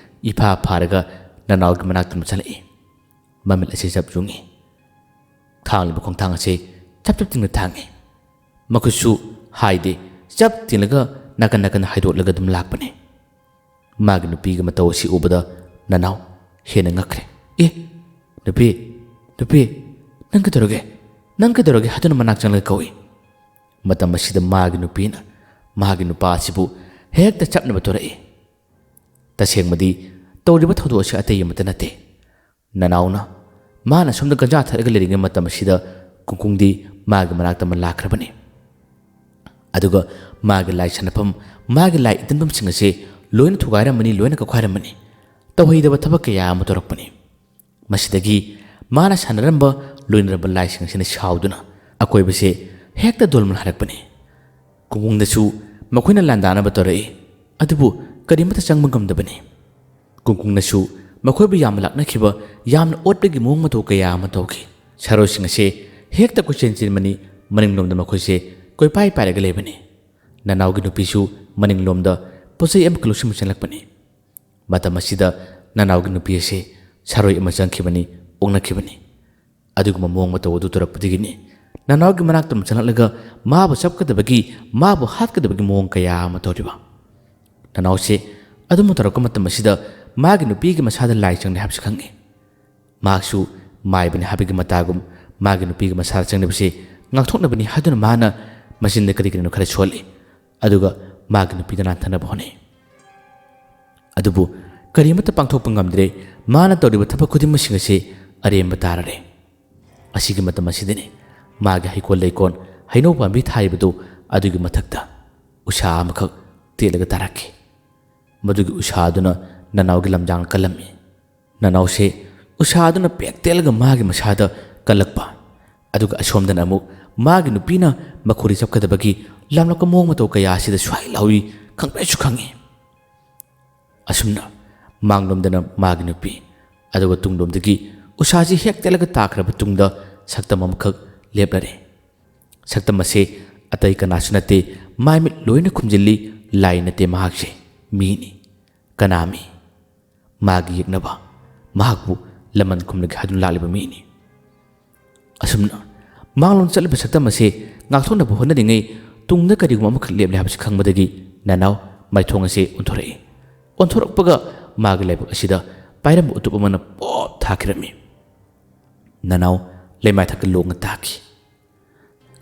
ꯏꯐꯥ ꯐꯥꯔꯒ ꯅꯅꯥꯎꯒꯤ ꯃꯅꯥꯛꯇ ꯆꯠꯂꯛꯏ꯫ ꯃꯃꯤꯠ ꯑꯁꯤ ꯆꯞ ꯌꯨꯡꯉꯤ꯫ ꯊꯥꯡꯂꯤꯕ ꯈꯣꯡꯊꯥꯡ ꯑꯁꯦ ꯆꯞ ꯆꯞ ꯇꯤꯡꯅ ꯊꯥꯡꯉꯤ꯫ ꯃꯈꯨꯠꯁꯨ ꯍꯥꯏꯗꯦ, ꯆꯞ ꯇꯤꯡꯂꯒ ꯅꯥꯀꯟ ꯅꯥꯀꯟ ꯍꯥꯏꯗꯣꯛꯂꯒ ꯑꯗꯨꯝ ꯂꯥꯛꯄꯅꯤ꯫ ꯃꯥꯒꯤ ꯅꯨꯄꯤꯒꯤ ꯃꯇꯧ ꯑꯁꯤ ꯎꯕꯗ ꯅꯅꯥꯎ ꯍꯦꯟꯅ ꯉꯛꯈ꯭ꯔꯦ꯫ "ꯑꯦ, ꯅꯨꯄꯤ, ꯅꯨꯄꯤ, ꯅꯪ ꯀꯩꯗꯧꯔꯒꯦ? ꯅꯪ ꯀꯩꯗꯧꯔꯒꯦ?" ꯍꯥꯏꯗꯨꯅ ꯃꯅꯥꯛ ꯆꯪꯂꯒ ꯀꯧꯏ꯫ ꯃꯇꯝ ꯑꯁꯤꯗ ꯃꯥꯒꯤ ꯅꯨꯄꯤꯅ ꯃꯥꯒꯤ ꯅꯨꯄꯥ ꯑꯁꯤꯕꯨ ꯍꯦꯛꯇ ꯆꯞꯅꯕ ꯇꯧꯔꯛꯏ꯫ ꯇꯁꯦꯡꯕꯗꯤ ꯇꯧꯔꯤꯕ ꯊꯧꯗꯣꯛ ꯑꯁꯤ ꯑꯇꯩ ꯑꯃꯠꯇ ꯅꯠꯇꯦ꯫ ꯅꯅꯥꯎꯅ ꯃꯥꯅ ꯁꯣꯝꯗ ꯒꯟꯖꯥ ꯊꯛꯂꯒ ꯂꯩꯔꯤꯉꯩ ꯃꯇꯝ ꯑꯁꯤꯗ ꯀꯨꯡꯀꯨꯡꯗꯤ ꯃꯥꯒꯤ ꯃꯅꯥꯛꯇ ꯑꯃ ꯂꯥꯛꯈ꯭ꯔꯕꯅꯤ꯫ ꯑꯗꯨꯒ ꯃꯥꯒꯤ ꯂꯥꯏ ꯁꯥꯟꯅꯐꯝ, ꯃꯥꯒꯤ ꯂꯥꯏ ꯏꯟꯗꯟꯐꯝꯁꯤꯡ ꯑꯁꯤ ꯂꯣꯏꯅ ꯊꯨꯒꯥꯏꯔꯝꯃꯅꯤ, ꯂꯣꯏꯅ ꯀꯛꯈꯥꯏꯔꯝꯃꯅꯤ꯫ ꯇꯧꯍꯩꯗꯕ ꯊꯕꯛ ꯀꯌꯥ ꯑꯃ ꯇꯧꯔꯛꯄꯅꯤ꯫ ꯃꯁꯤꯗꯒꯤ ꯃꯥꯅ ꯁꯥꯟꯅꯔꯝꯕ ꯂꯣꯏꯅꯔꯝꯕ ꯂꯥꯏꯁꯤꯡ ꯑꯁꯤꯅ ꯁꯥꯎꯗꯨꯅ ꯑꯀꯣꯏꯕꯁꯦ ꯍꯦꯛꯇ ꯗꯣꯜꯃꯜ ꯍꯥꯏꯔꯛꯄꯅꯤ꯫ ꯀꯨꯡꯀꯨꯡꯗꯁꯨ ꯃꯈꯣꯏꯅ ꯂꯥꯟꯗꯥꯅꯕ ꯇꯧꯔꯛꯏ, ꯑꯗꯨꯕꯨ ꯀꯔꯤꯃꯠꯇ ꯆꯪꯕ ꯉꯝꯗꯕꯅꯤ꯫ ꯀꯨꯡꯀꯨꯡꯅꯁꯨ ꯃꯈꯣꯏꯕꯨ ꯌꯥꯝꯅ ꯂꯥꯛꯅꯈꯤꯕ, ꯌꯥꯝꯅ ꯑꯣꯠꯄꯒꯤ ꯃꯑꯣꯡ ꯃꯇꯧ ꯀꯌꯥ ꯑꯃ ꯇꯧꯈꯤ꯫ ꯁꯥꯔꯣꯏꯁꯤꯡ ꯑꯁꯦ ꯍꯦꯛꯇ ꯀꯣꯏꯆꯦꯟ ꯆꯦꯟꯕꯅꯤ, ꯃꯅꯤꯡꯂꯣꯝꯗ ꯃꯈꯣꯏꯁꯦ ꯀꯣꯏꯄꯥꯏ ꯄꯥꯏꯔꯒ ꯂꯩꯕꯅꯤ꯫ ꯅꯅꯥꯎꯒꯤ ꯅꯨꯄꯤꯁꯨ ꯃꯅꯤꯡꯂꯣꯝꯗ ꯄꯣꯠ ꯆꯩ ꯑꯃꯈꯛ ꯂꯧꯁꯤꯟꯕ ꯆꯦꯜꯂꯛꯄꯅꯤ꯫ ꯃꯇꯝ ꯑꯁꯤꯗ ꯅꯅꯥꯎꯒꯤ ꯅꯨꯄꯤ ꯑꯁꯦ ꯁꯥꯔꯣꯏ ꯑꯃ ꯆꯪꯈꯤꯕꯅꯤ, ꯑꯣꯛꯅꯈꯤꯕꯅꯤ꯫ ꯑꯗꯨꯒꯨꯝꯕ ꯃꯑꯣꯡ ꯃꯇꯧ ꯑꯗꯨ ꯇꯧꯔꯛꯄꯗꯒꯤꯅꯤ ꯅꯅꯥꯎꯒꯤ ꯃꯅꯥꯛꯇ ꯑꯃ ꯆꯪꯂꯛꯂꯒ ꯃꯥꯕꯨ ꯆꯞꯀꯗꯕꯒꯤ, ꯃꯥꯕꯨ ꯍꯥꯠꯀꯗꯕꯒꯤ ꯃꯑꯣꯡ ꯀꯌꯥ ꯑꯃ ꯇꯧꯔꯤꯕ꯫ ꯅꯅꯥꯎꯁꯦ ꯑꯗꯨꯝꯅ ꯇꯧꯔꯛꯄ ꯃꯇꯝ ꯑꯁꯤꯗ ꯃꯥꯒꯤ ꯅꯨꯄꯤꯒꯤ ꯃꯁꯥꯗ ꯂꯥꯏ ꯆꯪꯂꯦ ꯍꯥꯏꯕꯁꯤ ꯈꯪꯉꯤ꯫ ꯃꯍꯥꯛꯁꯨ ꯃꯥꯏꯕꯅꯤ ꯍꯥꯏꯕꯒꯤ ꯃꯇꯥꯒꯨꯝ ꯃꯥꯒꯤ ꯅꯨꯄꯤꯒꯤ ꯃꯁꯥꯗ ꯆꯪꯂꯤꯕꯁꯤ ꯉꯥꯛꯊꯣꯛꯅꯕꯅꯤ ꯍꯥꯏꯗꯨꯅ ꯃꯥꯅ ꯃꯆꯤꯟꯗ ꯀꯔꯤ ꯀꯔꯤꯅꯣ ꯈꯔ ꯁꯣꯜꯂꯤ꯫ ꯑꯗꯨꯒ ꯃꯥꯒꯤ ꯅꯨꯄꯤꯗ ꯅꯥꯟꯊꯅꯕ ꯍꯣꯠꯅꯩ꯫ ꯑꯗꯨꯕꯨ ꯀꯔꯤꯃꯠꯇ ꯄꯥꯡꯊꯣꯛꯄ ꯉꯝꯗ꯭ꯔꯦ꯫ ꯃꯥꯅ ꯇꯧꯔꯤꯕ ꯊꯕꯛ ꯈꯨꯗꯤꯡꯃꯛꯁꯤꯡ ꯑꯁꯤ ꯑꯔꯦꯝꯕ ꯇꯥꯔꯔꯦ꯫ ꯑꯁꯤꯒꯤ ꯃꯇꯝ ꯑꯁꯤꯗꯅꯤ ꯃꯥꯒꯤ ꯍꯩꯀꯣꯜ ꯂꯩꯀꯣꯜ, ꯍꯩꯅꯧ ꯄꯥꯝꯕꯤ ꯊꯥꯔꯤꯕꯗꯨ ꯑꯗꯨꯒꯤ ꯃꯊꯛꯇ ꯎꯁꯥ ꯑꯃꯈꯛ ꯇꯦꯛꯂꯒ ꯇꯥꯔꯛꯈꯤ꯫ ꯃꯗꯨꯒꯤ ꯎꯁꯥ ꯑꯗꯨꯅ ꯅꯅꯥꯎꯒꯤ ꯂꯝꯖꯥꯡ ꯀꯜꯂꯝꯃꯤ꯫ ꯅꯅꯥꯎꯁꯦ ꯎꯁꯥ ꯑꯗꯨꯅ ꯄꯦꯛ ꯇꯦꯛꯂꯒ ꯃꯥꯒꯤ ꯃꯁꯥꯗ ꯀꯜꯂꯛꯄ, ꯑꯗꯨꯒ ꯑꯁꯣꯝꯗꯅ ꯑꯃꯨꯛ ꯃꯥꯒꯤ ꯅꯨꯄꯤꯅ ꯃꯈꯣꯔꯤ ꯆꯞꯀꯗꯕꯒꯤ ꯂꯥꯝꯂꯛꯄ ꯃꯑꯣꯡ ꯃꯇꯧ ꯀꯌꯥ ꯑꯁꯤꯗ ꯁ꯭ꯋꯥꯏ ꯂꯥꯎꯏ ꯈꯪꯄ꯭ꯔꯦꯛꯁꯨ ꯈꯪꯏ꯫ ꯑꯁꯨꯝꯅ ꯃꯥꯡꯂꯣꯝꯗꯅ ꯃꯥꯒꯤ ꯅꯨꯄꯤ, ꯑꯗꯨꯒ ꯇꯨꯡꯂꯣꯝꯗꯒꯤ ꯎꯁꯥꯁꯤ ꯍꯦꯛ ꯇꯦꯛꯂꯒ ꯇꯥꯈ꯭ꯔꯕ ꯇꯨꯡꯗ ꯁꯛꯇꯝ ꯑꯃꯈꯛ ꯂꯦꯞꯂꯔꯦ꯫ ꯁꯛꯇꯝ ꯑꯁꯦ ꯑꯇꯩ ꯀꯅꯥꯁꯨ ꯅꯠꯇꯦ, ꯃꯥꯏ ꯃꯤꯠ ꯂꯣꯏꯅ ꯈꯨꯝꯖꯤꯜꯂꯤ꯫ ꯂꯥꯏ ꯅꯠꯇꯦ ꯃꯍꯥꯛꯁꯦ, ꯃꯤꯅꯤ꯫ ꯀꯅꯥ ꯃꯤ? ꯃꯥꯒꯤ ꯌꯦꯛꯅꯕ, ꯃꯍꯥꯛꯄꯨ ꯂꯃꯟ ꯈꯨꯝꯂꯒꯦ ꯍꯥꯏꯗꯨꯅ ꯂꯥꯛꯂꯤꯕ ꯃꯤꯅꯤ꯫ ꯑꯁꯨꯝꯅ ꯃꯥꯡꯂꯣꯝ ꯆꯠꯂꯤꯕ ꯁꯛꯇꯝ ꯑꯁꯦ ꯉꯥꯛꯊꯣꯛꯅꯕ ꯍꯣꯠꯅꯔꯤꯉꯩ ꯇꯨꯡꯗ ꯀꯔꯤꯒꯨꯝꯕ ꯑꯃꯈꯛ ꯂꯦꯞꯂꯦ ꯍꯥꯏꯕꯁꯤ ꯈꯪꯕꯗꯒꯤ ꯅꯅꯥꯎ ꯃꯥꯏꯊꯣꯡ ꯑꯁꯦ ꯑꯣꯟꯊꯣꯔꯛꯏ꯫ ꯑꯣꯟꯊꯣꯔꯛꯄꯒ ꯃꯥꯒꯤ ꯂꯥꯏꯕꯛ ꯑꯁꯤꯗ ꯄꯥꯏꯔꯝꯕ ꯎꯇꯨꯞ ꯑꯃꯅ ꯄꯣꯞ ꯊꯥꯈꯤꯔꯝꯃꯤ꯫ ꯅꯅꯥꯎ ꯂꯩꯃꯥꯏꯊꯛꯇ ꯂꯣꯡꯅ ꯇꯥꯈꯤ꯫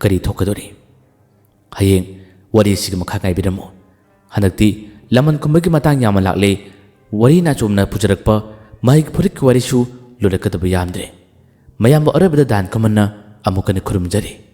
ꯀꯔꯤ ꯊꯣꯛꯀꯗꯣꯔꯤ? ꯍꯌꯦꯡ ꯋꯥꯔꯤꯁꯤꯒꯤ ꯃꯈꯥ ꯉꯥꯏꯕꯤꯔꯝꯃꯨ꯫ ꯍꯟꯗꯛꯇꯤ ꯂꯃꯟ ꯈꯨꯝꯕꯒꯤ ꯃꯇꯥꯡ ꯌꯥꯝꯅ ꯂꯥꯛꯂꯦ꯫ ꯋꯥꯔꯤ ꯅꯥꯆꯣꯝꯅ ꯄꯨꯖꯔꯛꯄ ꯃꯍꯩꯒꯤ ꯐꯨꯔꯤꯠꯀꯤ ꯋꯥꯔꯤꯁꯨ ꯂꯣꯏꯔꯛꯀꯗꯕ ꯌꯥꯝꯗ꯭ꯔꯦ꯫ ꯃꯌꯥꯝꯕꯨ ꯑꯔꯣꯏꯕꯗ ꯗꯥꯟ ꯈꯨꯃꯟꯅ ꯑꯃꯨꯛ ꯍꯟꯅ ꯈꯨꯔꯨꯝꯖꯔꯤ꯫